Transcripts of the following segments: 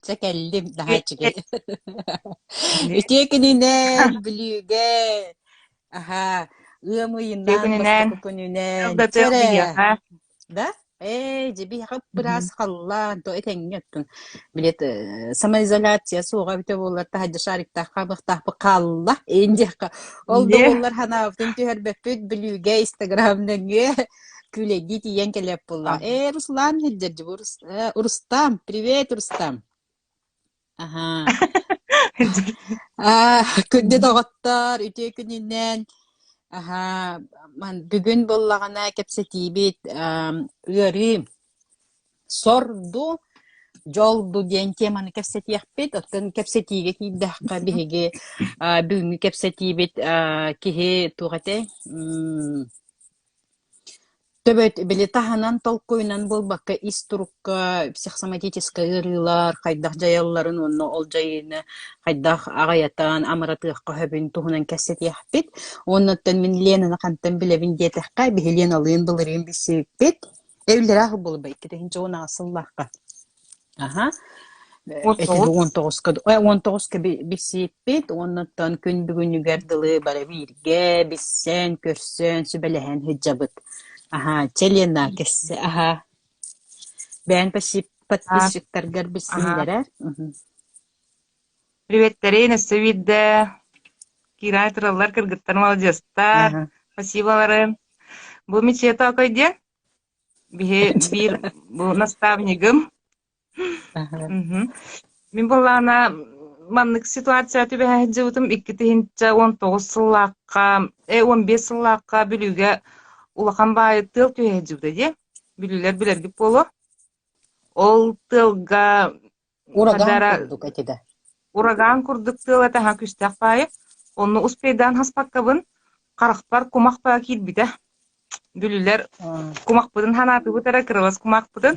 Чэ кэллим, наһаа үчүгэй. Үтүө күнүнэн, Бүлүүгэ, аһаа, ыам Үтүө ыйынан, күнүнэн. бастакы күнүнэн. Тыал да Чэ тыал эрэ, биһиэхэ. да? Ээ, дьэ биһиэхэ Мгм. ыраас халлаан, то этэҥҥэ оттон. Билет э, самоизоляция суоҕа эбитэ буоллар таһырдьа шариктаах хаамыахтаахпыт хаалла. Эйин диэххэ. Ол да Дьэ. буоллар ханаабытын түһэрбэппит Бүлүүгэ Инстаграм нөҥүө күүлэйдии тиийэн кэлиэп буоллаҕа. Ээ, Руслан сылдьар дьэ, Рустам, привет, Рустам. Аһаа. Аа, күндү доҕоттор, үтүө күнүнэн. Аһаа, ман бүгүн буоллаҕына кэпсэтиибит аам, ыарыы, сорду, дьолду диэн теманы кэпсэтиэхпит. Оттон кэпсэтиигэ киирдэххэ биһиги аа, бүгүҥҥү кэпсэтиибит аа, киһи туох этэй? М Төбөт били таһынан толкуйунан буолбакка ис турукка психосоматическай ыарыылар хайдах дьайалларын уонна ол дьайыыны хайдах аҕыйатан амаратыахха сөбүн туһунан кэпсэтиэхпит. Уонна оттон мин Ленаны хантан билэбин диэтэххэ, биһи Леналыын былырыын билсибиппит. Эбилэрээх буолба 2016 сыллаахха. Аха. Эти 19-ка 19-ка билсииппит уоннаттан күн бүгүнүгэр дылы бары бииргэ билсэн, көрсөн, сүбэлэһэн сылдьабыт. Аха, чэ Лена, кэссе аха. Бэйэҥ подписчиктаргар билсиһиннэрэр. Приветтерин өссө биирдэ киирэн тураллар кыргыттар маладьыастар. Аха. Спасиболарын. Бу Мичета Окой диэн Биһи биир бу наставнигым. Мгм. Мин буоллаҕына маннык ситуация түбэһэ сылдьыбытым 2019 сыллаахха, э 15 сыллаахха Бүлүүгэ улахан баайы тыал түһэ сылдьыбыта дии. Бүлүүлэр билэргит буолуо. Ол тыалга Ураган хадара курдук этэ да. ураган курдук тыал этэ аһа күстээх баайы. Онно успейдаан хаспаккабын харахпар кумах баа киирбитэ. Бүлүүлэр кумахпытын ханаатыбыт эрэ кырылас кумахпытын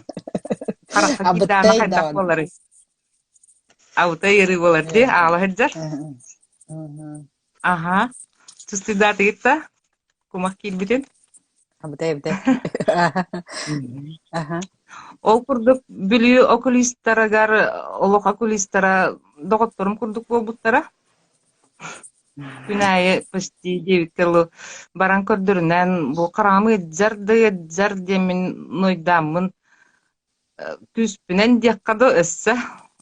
харахха киирдэҕинэ Абытай хайдах даҕаны. буоларый? Абытай ыарыы буолар дии, аала сылдьар. Аһа. Чувствуйдаатыгыт да кумах киирбитин? Абытай абытай. Аха. Ол курдук Бүлүү окулистарыгар олох окулистара доҕотторум курдук буолбуттара. Күн аайы почти диэбиккэ дылы баран көрдөрүнэн бу хараҥам ыалдьар да ыалдьар диэммин нуойдааммын күүспүнэн диэххэ дуу өссө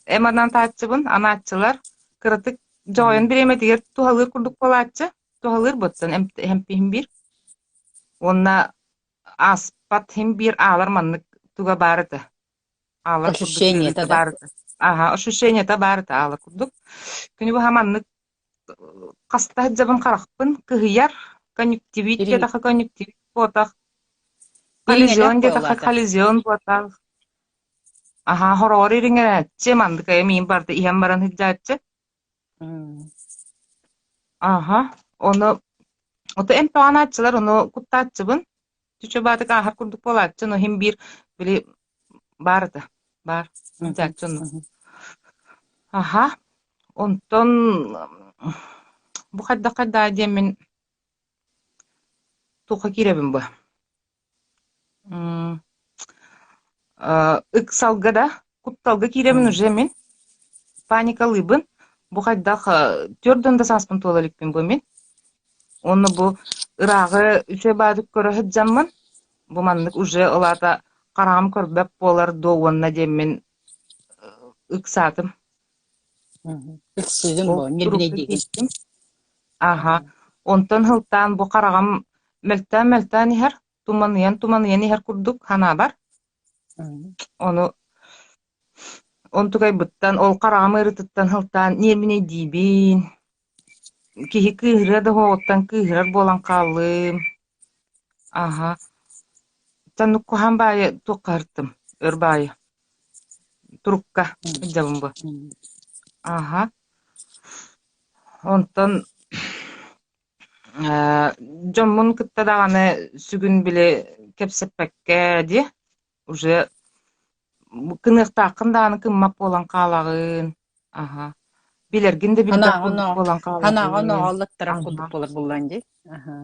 эм анаатааччыбын анааччылар кыратык дьоҕойон бириэмэтигэр туһалыыр курдук буолааччы туһалыыр буоттан эмпиһин биир уонна ааспат иһин биир аалар маннык туга баар этэ аалар курдук Ощущениета ыарыыта да. баар этэ аһа ощущениета баар этэ аалар курдук күнү быһа маннык хаста сылдьабын харахпын кыһыйар конъюнктивит Ириҥ диэтэххэ конъюнктивит буотах ириҥэлээх Халезион диэтэххэ буоллаата. халезион буотах Аһаа, хороҕор ириҥэрээччи, маннык миин барыта иһэн баран сылдьааччы. Аһа, ону ото эмп анааччылар, ону куттааччыбын. Чүчү-баатык ааһар курдук буолааччы, но иһин биир били баар этэ, баар сылдьааччы оннук. Аһа, онтон бу хайдах-хайдаа диэммин туохха киирэбин бу? М ыксалга да, кутталга киирэбин уже мин. Паникалыыбын. Бу хайдах түөрт да сааспын туола иликпин бу мин. Уонна бу ырааҕы үчүгэй баҕайытык көрө сылдьаммын, бу маннык уже ол аата хараҕым көрбөт буолар дуо уонна диэммин ыксаатым. Ыксыыгын Ол бу, турукка ньирбинэйдиигин. киирдим. Аһа. Онтон сылтаан бу хараҕым мөлтөөн-мөлтөөн иһэр, туманыйан-туманыйан иһэр курдук санаабар. Ону онтукайбыттан, ол хараҕым ыарыытыттан сылтаан ньиэрбинэйдиибин, киһи кыыһырыа да уһуоҕуттан кыыһырар буолан хааллым. Аһа. Таннук куһаҕан баайы туохха ыһыртым, өр баайы. Турукка сылдьабын бу. Аһа. Онтон ээ дьоммун кытта даҕаны сүгүн били кэпсэппэккэ дии уже кыныахтааххын даҕаны кыммат буолан хаалаҕын. Аһа. Билэргин да билбэт Санааҕа курдук оноо буолан санааҕа хаалаҕын. онооҕо ыллаттарар Аһа. курдук буолар буоллаҕын дии. Аһа.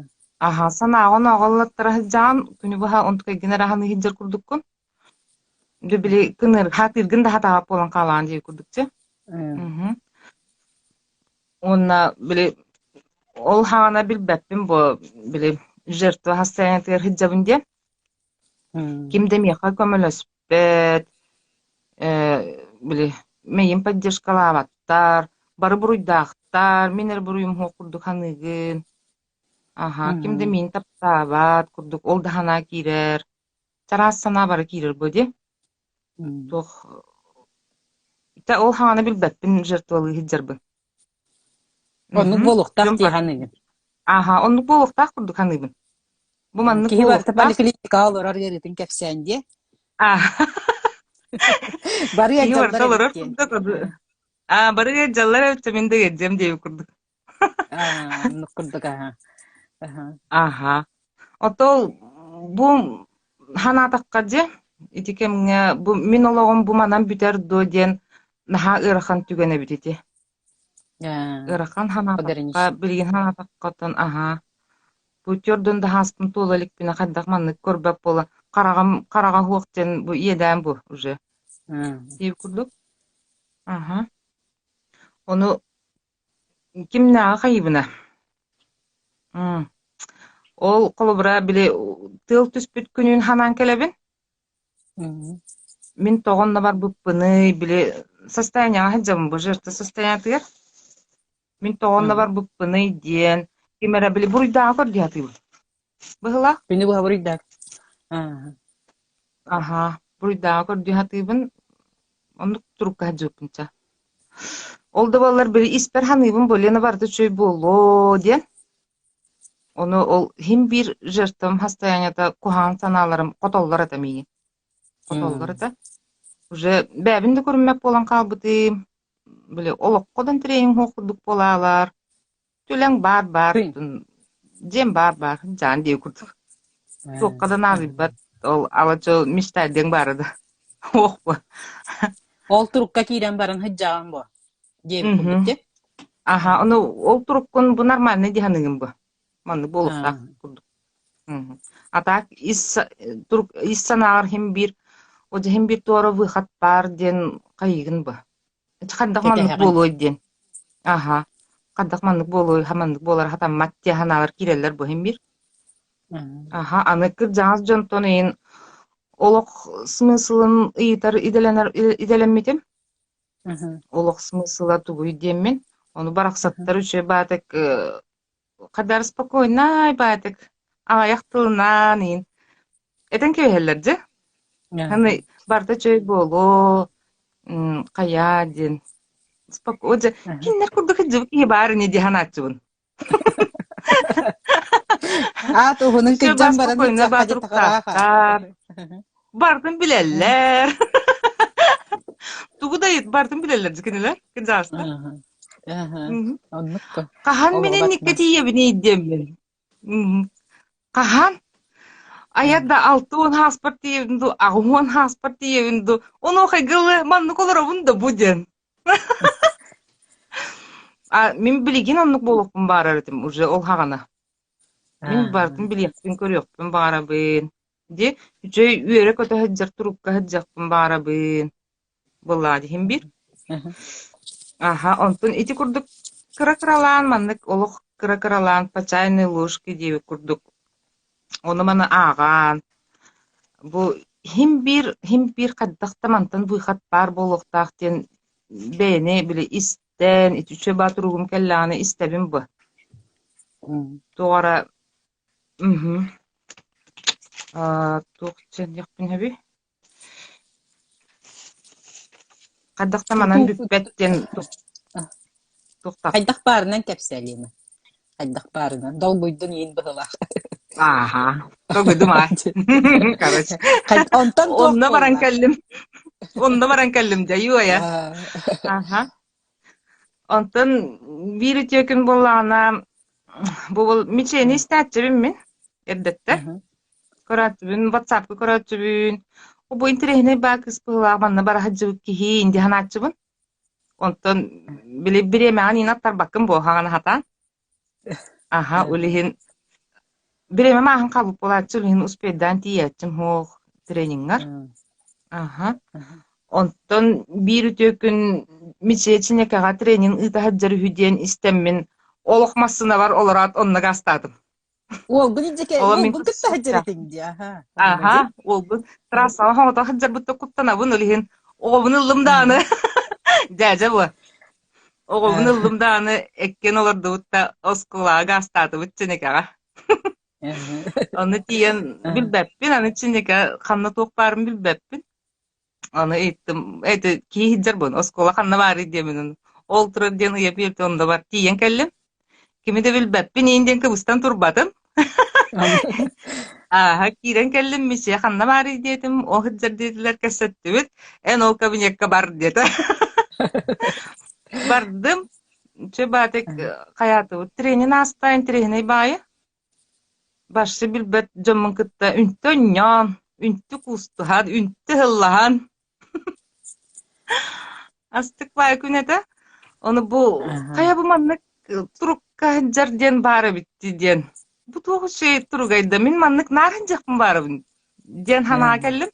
Аһа, санааҕа онооҕо ыллаттара сылдьаҕын, күнү быһа онтукайгын эрэ саныы сылдьар курдуккун. Дьэ били кыныр хаатыыргын да хатаабат буолан хаалаан дии курдук чэ. Мгм. Уонна били ол хаана билбэппин бу били жертва состояниетыгар сылдьабын диэн. Ким да миэхэ көмөлөспөт, э, били миигин поддержкалаабаттар, бары буруйдаахтар, мин эрэ буруйум суох курдук саныыгын. Аһа, ким да миигин таптаабат курдук ол да санаа киирэр. Чараас санаа бары киирэр буо дии. Туох Тэ ол хаана билбэппин жертвалыы сылдьарбын. Оннук Мгм. буолуохтаах Дьон дии саныыгын. Аһа, оннук буолуохтаах курдук саныыбын. Бу маннык Киһи барыта буолуохтаах. поликлиникаҕа олорор ыарыытын кэпсээн диэ. Аа. Бары Киһи ыалдьаллар барыта эбит олорор диэн. курдук Аа, бары ыалдьаллар эбит, мин да ыалдьыам диэбит курдук. Аа, оннук курдук аһа. Аһа. Аһа. Отол бу ханаатахха дьэ, ити кэмҥэ бу мин олоҕум бу манан бүтэр дуо диэн наһаа ыарахан түгэн эбит ити. Аа, Ыарахан ханаатахха, пограничник. билигин ханаатаххытын аһаа. Бу төрдүн да хааспын туола иликпинэ хайдах маннык көрбөт буола хараҕым хараҕа суох диэн бу иэдээн бу уже. Аа. Диир курдук. Аһа. Ону Кимнээҕи хайыыбына? М Ол холобура били тыал түспүт күнүн ханаан кэлэбин. Мгм. Мин тоҕо онно барбыппыный, били состояниеҕа сылдьабын бу жертва состояниетыгар. Мин тоҕо онно Мгм. барбыппыный диэн ким эрэ били буруйдааҕы көрдүү сатыыбын. Быһыылаах? Күнү быһа буруйдаах. Аа. Аһаа, буруйдааҕы көрдүү сатыыбын. Оннук турукка сылдьыбыппын чэ. Ол да буоллар били испэр саныыбын бу Лена барыта үчүгэй буолуо диэн. Ону ол иһин биир жертвам состояниета куһаҕан санааларым хотоллор этэ миигин. Хотоллор этэ. Уже бэйэбин да көрүммэт буолан хаалбытым. Били олоххо да интэриэһиҥ суох курдук буолаалар. Түлэҥ баар-баар, дьиэм баар-баар, дьаан диэ курдук. Туохха да наадыйбат, ол ала-чуо мечтайдыаҥ баара да уохпа. Ол турукка киирэн баран сылдьаҕын буо диэбит курдук Мгм. дии. Аха, ону ол туруккун бу нормальный дии саныыгын бу. Маннык буолуохтаах курдук. Мгм. А так ис турук ис санааҕар иһин биир о дьэ иһин биир туора выход баар диэн хайыыгын бу. Хайдах маннык Кэтэһэҕин. буолуой диэн. Аһа. Хайдах маннык буолуой, маннык буолар хатаммат диэн санаалар киирэллэр бу иһин биир. Аһа, аны кырдьаҕас дьонтон ыйын олох смыслын ыйытар идэлэнэр идэлэммитим. Олох смысла тугуй диэммин. Ону барахсаттар үчүгэй баатык Хадаар спокойнай баатык аҕыйах тылынан иин этэн кэбиһэллэр дьэ. Аны барыта үчүгэй буолуо, хайаа диэн споко дьэ кинилэр курдук сылдьыбыт киһи баар ини дии санааччыбын. Аат уһунун Үчүгэй баар кырдьан баран спокойно ыытсахха баар дьэ тахараах туруктаахтар, барытын билэллэр. Тугу да барытын билэллэр дьэ кинилэр, кырдьаҕастар. Оннук Хаһан мин олоҕу инникке батынан. тиийэбиний диэммин. Хаһан? Айа да 60 ааспар тиийэбин дуу, 80 ааспар тиийэбин дуу, онуоха ылы маннык олоробун да бу диэн. А мин билигин оннук буолуохпун баҕарар этим уже ол хаҕана. Мин барытын билиэхпин, көрүөхпүн баҕарабын. Дии, үчүгэй үөрэ-көтө сылдьар турукка сылдьыахпын баҕарабын. Былаа иһин биир. Аха, онтон ити курдук кыра-кыралаан маннык олох кыра-кыралаан по чайной ложке диэбит курдук ону-маны ааҕаан бу иһин биир иһин биир хайдах да мантан выход баар буолуохтаах диэн бэйэни били истэн ити үчүгэй баа туругум кэллэҕинэ истэбин бу. Туох эрэ мхм туох диэхпин сөбүй Хайдах да манан бүппэт диэн туохтаах Хайдах баарынан кэпсээ Лена. Хайдах баарынан. Долгуйдун иин быһылаах. Ааха. Долгуйдум аа. Короче. Онтон туох Онно баран буолла? кэллим. Онно баран кэллим дьэ, юоя. Аха. Онтон биир үтүө күн буоллаҕына, бу мичээни истээччибин мин эрдэттэ. Көрөөччүбүн, WhatsApp-ка көрөөччүбүн. Бу интэриэһинэй баа кыыс быһыылаах манна бара сылдьыбыт киһи дии санааччыбын. Онтон били бириэмэҕин иин аттарбаккын буо хаҥана хатаан. Аха, ол иһин бириэмэм ааһан хаалбыт буолааччы, ол иһин успейдаан тиийээччим суох тренингар. Аха. Онтон биир үтүө күн Мичийэ Чинэкэҕэ тренинг ыыта сылдьар үһү диэн истэммин, олох массыынабар олороот онно гаастаатым. Уолгун илдьэ Оло мин уолгун кытта сылдьар этиҥ дии, аха. Аха, уолгун трассаҕа хоҥото сылдьарбыттан куттанабын, ол иһин оҕобун ыллым даҕаны. Дьээдьэ буо. Оҕобун ыллым даҕаны, эккиэн олордубут да оскуолаҕа гаастаатыбыт Чинэкэҕэ. Ону тиийэн билбэппин, аны Чинэкэ ханна туох баарын билбэппин. Аны ыйыттым, эти киһи сылдьар буон, оскуола ханна баарый диэмин ол турар диэн ыйа биэрдэ онно бар тиийэн кэллим. Кими да билбэппин, иин диэн кыбыстан турбатым. Ааһа киирэн кэллим, миссия ханна баарый диэтим, ол сылдьар диэтилэр кэпсэттибит, эн ол кабинекка бар диэтэ. Бардым, чэ баатык хайаатыбыт, тренин ааста интэриэһинэй баайы. Барсы билбэт дьоммун кытта үнтү онньоон, үнтү куустуһан, үнтү ыһыллаһан астык баайы күн этэ. Ону бу хайа бу маннык турукка сылдьар диэн баар эбит диэн. Бу туох үчүгэй туругай да мин маннык наар сылдьыахпын баарабын диэн санаа кэллим.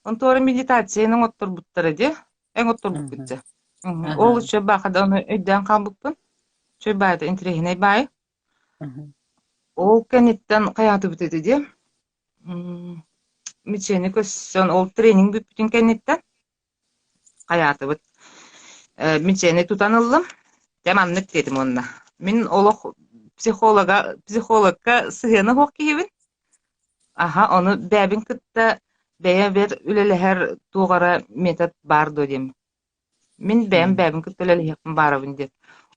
Онтуора медитацияны оҥотторбуттара дии. Оҥотторбуппут дьэ. Ол үчүгэй баахада ону өйдөөн хаалбыппын. Үчүгэй баайыта интэриэһинэй баайы. Ол кэнниттэн хайаатыбыт этэ дии, Мичэни көрсөн, ол тренинг бүппүтүн кэнниттэн хайаатыбыт. Мичэни тутан ыллым. Дьэ маннык диэтим уонна. Мин олох психолога, психологка сыһыана суох киһибин. Аха, ону бэйэбин кытта бэйэбэр үлэлэһэр туох эрэ метод баар дуо диэммин. Мин бэйэм бэйэбин кытта үлэлэһиэхпин баарабын диэн.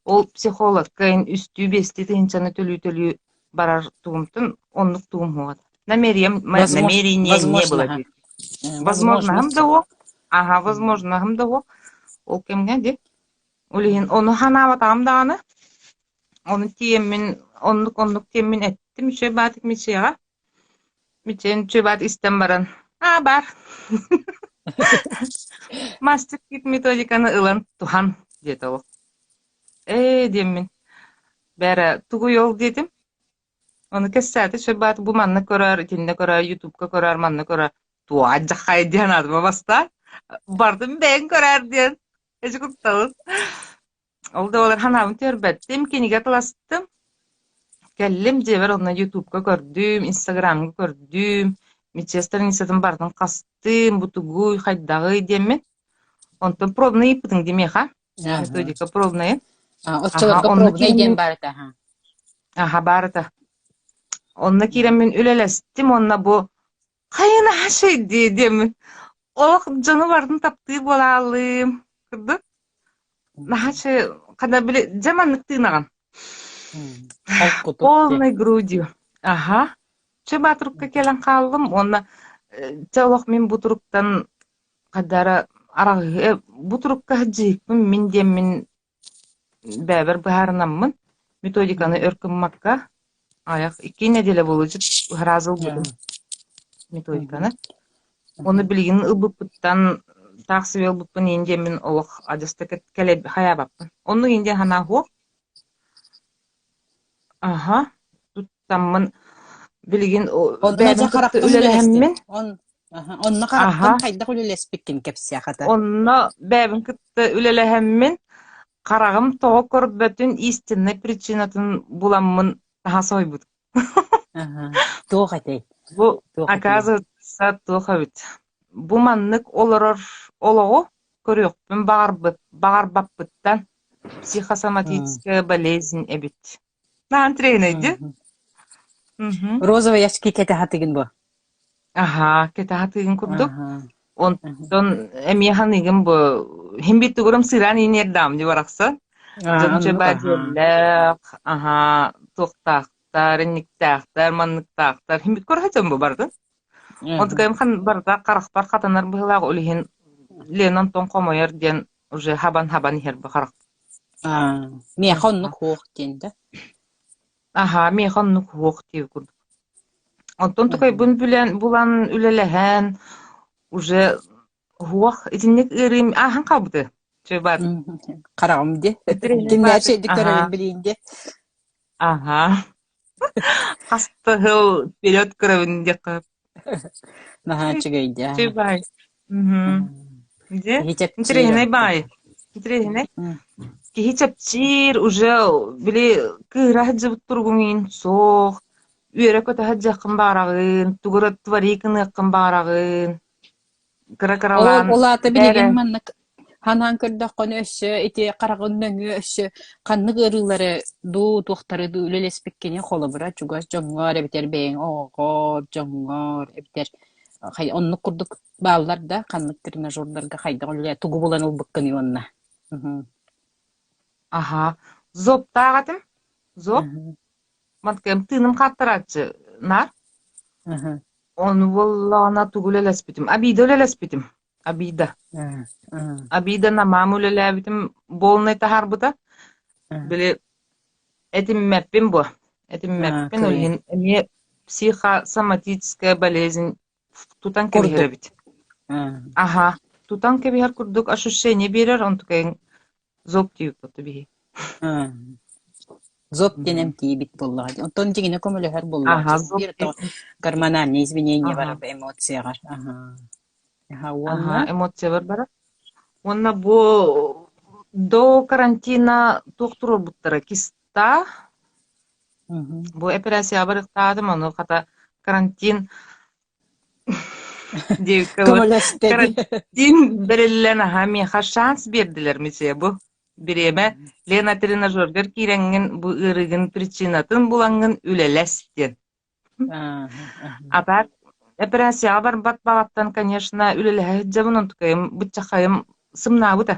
Ол психологка эн үстүү-биэстии тыһыынчаны төлүү-төлүү барар тугумтун оннук тугум суоҕа. Намерением, намерение не было Возможно, диир. Возможноһым да суох. Аха, возможноһым да суох. Ол кэмҥэ дии. Ол иһин ону санаабатаҕым даҕаны. Ону тиийэммин, оннук-оннук диэммин эттим үчүгэй баатык Мичияҕа. Мичийэн үчүгэй истэн баран, аа баар. Мастер кит методиканы ылан туһан диэтэ ол. Ээ диэммин. Бээрэ тугуй ол диэтим. Ону кэссээтэ сүрбаат бу манна көрөөр, итиннэ көрөөр, ютубка көрөөр, манна көрөөр. Туа дьахай диэн аатыма бастаан. Бардым бэйэҥ көрөөр диэн. Эчи кутталын. Ол да буоллар санаабын түһэрбэттим, кинигэ атыластым. Кэллим дьиэбэр онно ютубка көрдүм, инстаграмҥа көрдүм, Мичия страницатын барытын хастым, бу тугуй, хайдаҕый диэммин. Онтон пробный ыйыппытыҥ дии миэхэ, методика пробнайын. А, оччолорго Аха, онно пробнай диэн киирэммин баар этэ, аха. аха баар этэ. Онно киирэммин үлэлэстим уонна бу хайа наһаа дии диэммин олох дьону барытын таптыыр буолаалыым курдук наһаа хана били дьэ маннык тыынаҕын Холкутук дии. полной грудью аха чэ баатырыкка кэлэн хааллым уонна чэ олох мин бу туруктан хадара араҕыһы бу турукка сылдьыһыкпын мин диэммин бэйэбэр быһаарынаммын методиканы өр гыммакка айах икки нэдиэлэ буолуо сразу ылбытым методиканы Ону билигин ылбыппыттан таах сибиэ ылбыппын иин диэммин олох адьас да кэлэ хайаабаппын. Оннук иин диэн санаа суох. Аха, туттаммын билигин Онно бэйэбин дьэ кытта хараххын үлэлэстин. үлэлэһэммин Он, аха, онно хараххын аха, хайдах үлэлэспиккин кэпсиэх ата. онно бэйэбин кытта үлэлэһэммин хараҕым тоҕо көрбөтүн истиннай причинатын буламмын наһаа соһуйбутум. Аха. Туох этэй? Бу Туох этэй? оказывается туох эбит. Бу маннык олорор олоҕу көрүөхпүн баҕарбыт баҕарбаппыттан психосоматическая болезнь эбит. Наһаа интэриэһинэй Мгм. Мгм. Розовый очки кэтэ хатыгын бу. Аһаа, кэтэ хатыгын курдук. Аха. Онтон эмиэ ханыгым бу хим бит тугурум сыраан иниэрдаам дии барахсан. Аа, Дьон оннук чөбаа аха. дьиэллээх, аһаа, туохтаахтар, инниктээхтэр, манныктаахтар. Хим бит көрө дьон бу бардын. Онтукайым хан барыта харахпар хатанар быһыылаах ол иһин Лена онтон хомойор диэн уже хабан-хабан иһэр бу харах. Аа, миэхэ оннук суох диэн да. Аһаа, миэхэ оннук суох диир курдук. Онтон тукайбын билэн булан үлэлэһэн уже суох итинник ыарыым ааһан хаалбыты. Чуйбаат. Хараҕым дии. Интэриэһинэй Кимнээх баатык. чэйдик Аһаа. көрөбүн билиин дии. Аһаа. Хас да сыл вперед көрөбүн диэххэ. Наһаа үчүгэй дии. Чуйбаай. Мгм. Дьэ, Киһи чэпчиир интэриэһинэй онтон. баҕайы. Интэриэһинэй. Киһи чэпчиир, уже били кыыһыра сылдьыбыт туругуҥ иһин суох, үөрэ-көтө сылдьыаххын баҕараҕын, тугу эрэ твори гыныаххын баҕараҕын, Ол кыра-кыралаан ол аата бээрэ билигин маннык санаан көрдөххүнэ өссө ити хараҕын нөҥүө өссө ханнык ыарыылары дуу, туохтары дуу үлэлэспиккини холобура чугас дьоҥҥор эбэтэр бэйэҥ оҕоҕор, дьоҥҥор эбэтэр оннук курдук бааллар да ханнык тренажердарга хайдах үлэ тугу булан ылбыккыный уонна? Мгм. Аһа, зобтаах этим. Зоб. Мгм. Манткайым тыыным хааттарааччы наар. Мгм. Ону буоллаҕына тугу үлэлэспитим? Обида үлэлэспитим. Обида. Мм. Мм. Обида на маму үлэлээбитим буолунай таһаарбыта. Мм. Били этиммэппин буо. Аа, Этиммэппин, ол кыайан. иһин эмиэ психосоматическая болезнь тутан кэбиһэр Курдук. эбит. Мм. Аһа, тутан кэбиһэр курдук ощущение биэрэр, онтукайыҥ зоб диэбит биһи. Мм. Зоб диэн эмтиибит буоллаҕа дии. Оттон дьиҥинэ көмөлөһөр буоллаҕа Аһа, дии. зоб Биир диэн то гормональные изменения аһа, барар эмоцияҕар. Аһа. Аһа аһа, уонна эмоциялар барар. Уонна бу до карантина туох туруорбуттара киста Мгм. бу эпэрээссийэҕэ барыахтаатым, ону хата карантин диэбиккэ дылы Көмөлөстө дии. карантин бэриллэн аһа миэхэ шанс биэрдилэр мичийэ бу. Бириэмэ Лена тренажергар киирэҥҥин бу ыарыыгын причинатын булаҥҥын үлэлэс диэн. Ааһа, аһа. А так эпэрээссийэҕэ барбат баҕаттан, конечно, үлэлэһэ сылдьабын, онтукайым быччахайым сымнаабыта.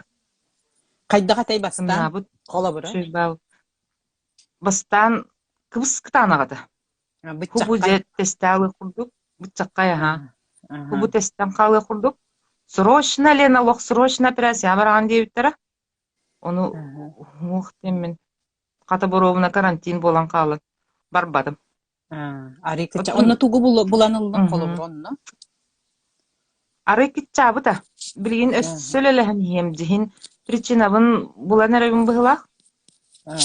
Хайдах этэй бастаан? Сымнаабыт, Холобура? үчүгэй баал. Бастаан кыбыс-кытаанах этэ. Хубу Быччаххай. дьэ тэстэ курдук, быччаххай аһаа. Аһа, аһа, Хубу тэстэн хаалыах курдук. Срочно, Лена, олох срочно операция бараҕын диэбиттэрэ. Ону аһа. уох диэммин, хата боруобуна карантин буолан хаалан барбатым. Аа, арый кычча Оттон онно тугу булан ыллыҥ мгм. холобура онно? Арый кыччаабыта. Билигин өссө Аһа, үлэлэһэн иһиэм дьиһин причинабын булан эрэбин быһыылаах. аа,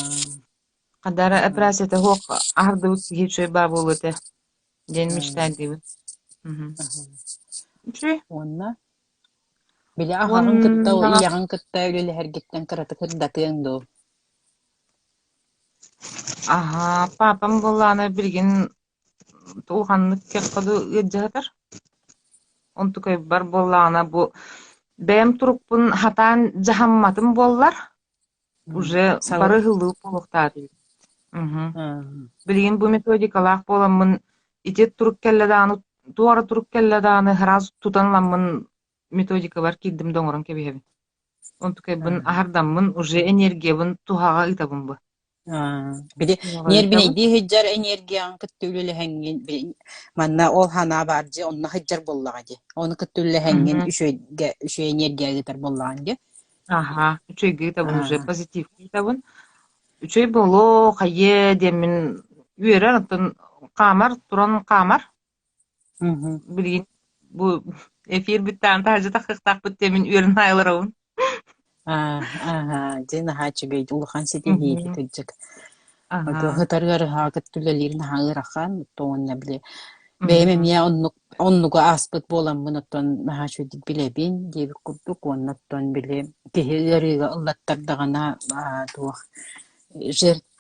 Хадара аһа, операцията суох аһардыбыт киһи үчүгэй баа буолуо этэ диэн аа, мечтаан Мгм. аһа. Үчүгэй. Уонна били аһаҕын кытта, Уонна ийэҕин кытта үлэлэһэргиттэн кыратык ырдатыаҥ дуо? аһаа, паапам буоллаҕына билигин улаханнык киэххэ дуу ыалдьыһатар. Онтукайбар буоллаҕына бу бэйэм турукпун хатаан дьаһамматым буоллар, уже Сал бары ыһыллыы буолуохтаах эбит. Мгм. Аа, Билигин бу методикалаах буоламмын ити турук кэллэ даҕаны, туох эрэ турук кэллэ даҕаны сразу тутан ыламмын методикабар киирдим да оҥорон кэбиһэбин. Онтукайбын аа. аһардаммын уже энергиябын туһаҕа ыытабын бу. Аа, били Туһаҕа ыытабын. ньиэрбинэйдии сылдьар энергияҕын кытта үлэлэһэҥҥин били манна ол санаа баар дии, онно сылдьар буоллаҕа дии. Ону кытта үлэлэһэҥҥин Мгм. үчүгэйгэ үчүгэй энергия ыытар буоллаҕыҥ дии. Аһа, үчүгэйгэ ыытабын уже Аа, позитивка ыытабын. Үчүгэй буолуо, хайыа диэммин үөрэр, оттон хаамар, туран хаамар. мгм. Билигин бу эфир бүттэҕин таһырдьа тахсыахтаахпыт диэммин үөрэн аайыларабын. Аа, ааһа, дьэ наһаа үчүгэй, улахан ситиһии Мгм. кырдьык. Аһа. Ытар ыарыһаҕа кытта үлэлиир наһаа ыарахан, оттон уонна били бэйэм Мгм. эмиэ оннук оннугу ааспыт буоламмын оттон наһаа үчүгэйдик билэбин диэбит курдук уонна оттон били киһи ыарыыга ыллаттардаҕына аа туох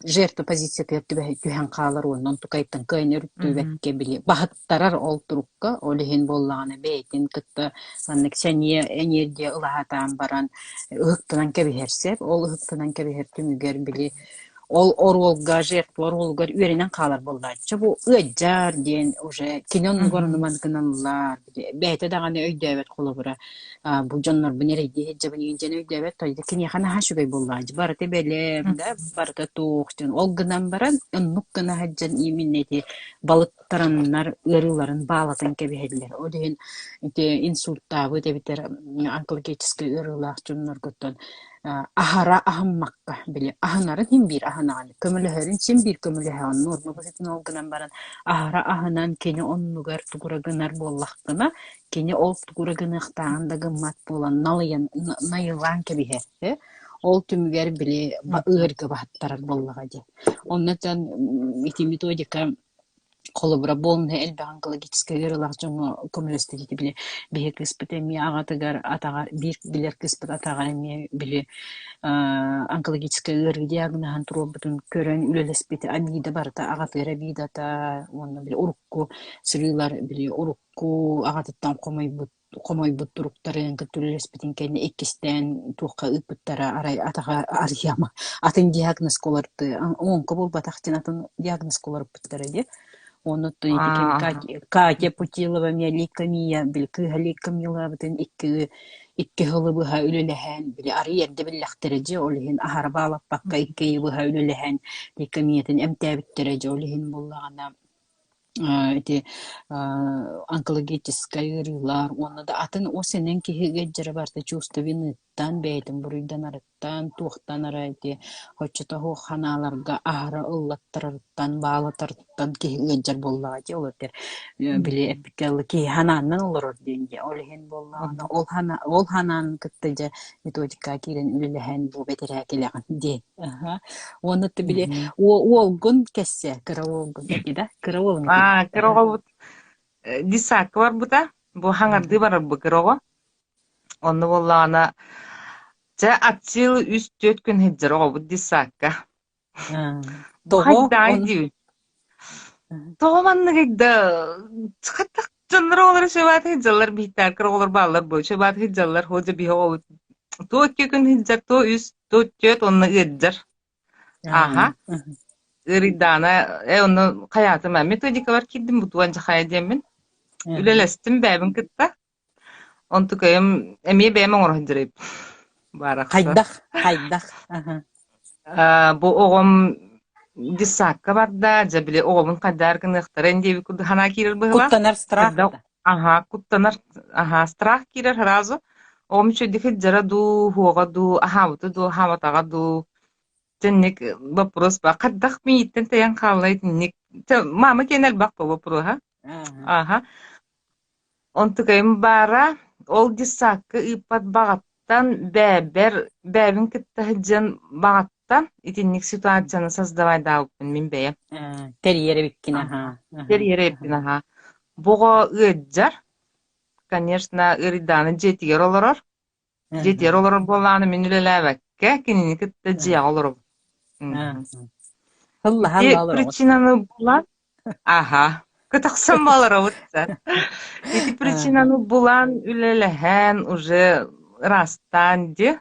жертва позициятыгар түбэһэ түһэн хаалар уонна онтукайтан кыайан Мгм. өрүттүбэккэ били баһыттарар ол турукка ол иһин буоллаҕына бэйэтин кытта маннык сэниэ энергия ылаһатаан баран ыһыктынан кэбиһэр сөп ол ыһыктынан кэбиһэр түмүгэр били ол оруолга жертва оруолугар үөрэнэн хаалар буоллааччы бу ыаддьар диэн уже кини оннугар Мгм. ону маны гыналлар бэйэтэ даҕаны өйдөөбөт холобура бу дьоннорбун эрэйдии сылдьабын игин диэн өйдөөбөт тойдо киниэхэ наһаа үчүгэй буоллаҕа дии барыта бэлэм да барыта туох диэн ол гынан баран оннук гына сылдьан именно ити балыктараннар ыарыыларын баалатан кэбиһэллэр ол иһин ити инсульттаабыт эбэтэр онкологическай ыарыылаах дьонноргуттан аһара аһыммакка били аһынарын син биир аһынаҕын көмөлөһөрүн син биир көмөлөһөҕүн нуорма быһыытынан ол гынан баран аһара аһынан кини оннугар тугура гынар буоллаххына кини ол тугура гыныахтааҕын да гыммат буолан налыйан найылаан кэбиһэр э ол түмүгэр били Мгм. ыарга баһыттарар буоллаҕа дии. Оннуттан ити методика. Холобура, буолунай элбэх онкологическай ыарыылаах дьоҥҥо көмөлөстө дии били биһи кыыспыт эмиэ аҕатыгар атаҕа биир билэр кыыспыт атаҕа эмиэ били онкологическай ыарыы диагноһын туруорбутун көрөн үлэлэспит обида барыта аҕатыгар обидата уонна били урукку сырыылар били урукку аҕатыттан хомойбут хомойбут туруктарын кытта үлэлэспитин кэннэ иккистээн туохха ыыппыттара арай атаҕа арыйама атын диагнозка уларытыы оҥко буолбатах диэн атын диагнозка уларыппыттара дии. Уонна оттон ити ким Аа, Катя, Катя Путилова эмиэ лейкемия, били кыыһа лейкемиялаабытын икки икки сылы быһа үлэлэһэн, били арый эрдэ биллэхтэрэ дьэ, ол иһин аһара баалаппакка икки ыйы быһа үлэлэһэн лейкемиятын эмтээбиттэрэ дьэ, ол иһин буоллаҕына ити онкологическай ыарыылар уонна да атын ос-энэн киһи ыалдьара барыта чувство виныттан, бэйэтин буруйданарыттан, туохтан эрэ ити оччотооҕу ханааларга аһара ыллаттарарыттан, баалатарыттан киһи ыалдьар буоллаҕа дии, ол этэр били эппиккэ дылы киһи ханааннан олорор диэн дии. Ол иһин буоллаҕына ол хана ол ханаанын кытта дьэ методикаҕа киирэн үлэлэһэн бу бэтэрээ кэлэҕин диэн. Аха. Уонна ты били уолгун кэссе, кыра уолгун эти да? Кыра уолуҥ этэ Аа, да? кыра оҕобут детсадка барбыта. Бу хаҥардыы барарбыт кыра оҕо. Онно буоллаҕына, чэ, аччыыл үс-түөрт күн сылдьар оҕобут детсадка. Бу Тоҕо хайдаҕай он диибин. Тоҕо манныгый да хайдах дьоннор оҕолоро сөбааты сылдьаллар биһиктээр кыра оҕолор бааллар буо сөбааты сылдьаллар хо дьэ биһи оҕобут то икки күн сылдьар то үс то түөрт уонна ыалдьар Ааһа, ыарыйдаана э онно хайаатым ээ методикалар киирдим бутуан дьахайа диэммин үлэлэстим бэйэбин кытта онтукайым эмиэ бэйэм оҥоро сылдьарым баарахса Хайдах? Хайдах? Аха. Бу оҕом детсадка барда дьэ били оҕобун хайдаар гыныахтарын диэбит курдук санаа киирэр быһыылаах Куттанар страх хайдах да. аһаа куттанар аһаа страх киирэр сразу оҕом үчүгэйдик сылдьара дуу уһуоҕа дуу аһаабыта дуу аһаабатаҕа дуу Итинник вопрос баар. Хайдах миигиттэн тэйэн хаалла итинник. Мама киэн элбэх по вопроһа. Ааха. Онтукайым баара, ол детсадка ыыппат баҕаттан, бэйэбэр, бэйэбин кытта сылдьан баҕаттан итинник ситуацияны создавайдаабыппын мин бэйэм. Тэрийэр эбиккин аһаа. Тэрийэр эбиппин аһаа. Бу оҕо ыалдьар, конечно, ыарыйдааны дьиэтигэр олорор. Дьиэтигэр олорор буоллаҕына мин үлэлээбэккэ, кинини кытта дьиэҕэ олоробун. Һыллаһа Ити олороҕут. причинаны булан, аха, кытахсан олоробут да. Ити причинаны булан үлэлэһэн уже ырастаан дии.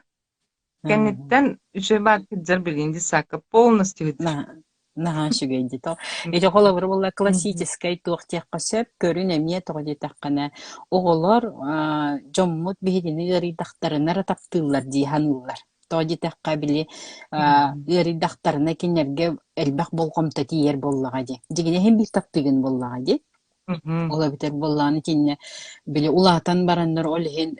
Кэнниттэн үчүгэй баар сылдьар билигин детсадка полностью сылдьар. Наһаа үчүгэй дии то. Ити холобур буолла классическай туох диэххэ сөп, көрүн эмиэ тоҕо диэтэххинэ, оҕолор дьоммут биһигини ыарыйдахтарына эрэ таптыыллар дии саныыллар. Тоҕо диэтэххэ, били ыарыйдахтарына кинилэргэ элбэх болҕомто тиийэр буоллаҕа дии. Дьиҥинэ иһин биир таптыыгын буоллаҕа дии. Ол эбэтэр буоллаҕына итиннэ били улаатан бараннар ол иһин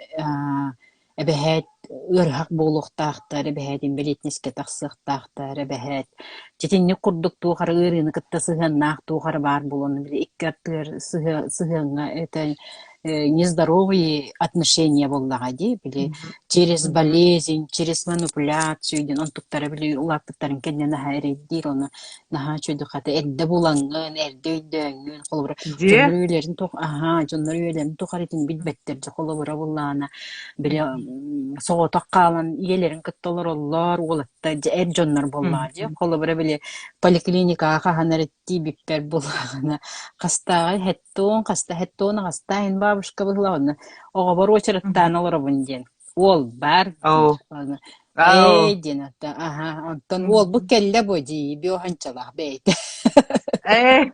эбэһээт ыарыһах буолуохтаахтар, эбэһээт инбэлиитинэскэ тахсыахтаахтар, эбэһээт итинник курдук туох эрэ ыарыыны кытта сыһыаннаах туох эрэ баар буолуон били икки ардыгар сыһыаҥҥа это нездоровые отношения буоллаҕа дии, били через болезнь, через манипуляцию диэн онтуктара били улааппыттарын кэннэ наһаа эрэйдиир, ону наһаа үчүгэй хата эрдэ булаҥҥын, эрдэ өйдөөҥҥүн, холобура, Дьиэ? дьоннор үйэлэрин тух аһаа, дьоннор үйэлэрин тухары итини билбэттэр дьэ холобура буллаҕына, били соҕотох хаалан ийэлэрин кытта олороллор, уолаттар дьэ эр дьоннор буоллаҕа дии. Холобура, били поликлиникаҕа хаһан эрэ тиийбиппэр буллаҕына, хастааҕый хэттуон, хаста хэттуон аҕастаа иһин бабушка быһыылаах оҕобор уочараттаан олоробун диэн. Уол баар диир. Оо. Аны Оо. ээ диэн ата аһа онтон уолбут кэллэ бу дии биоханчалаах бэйэтэ. Ээ.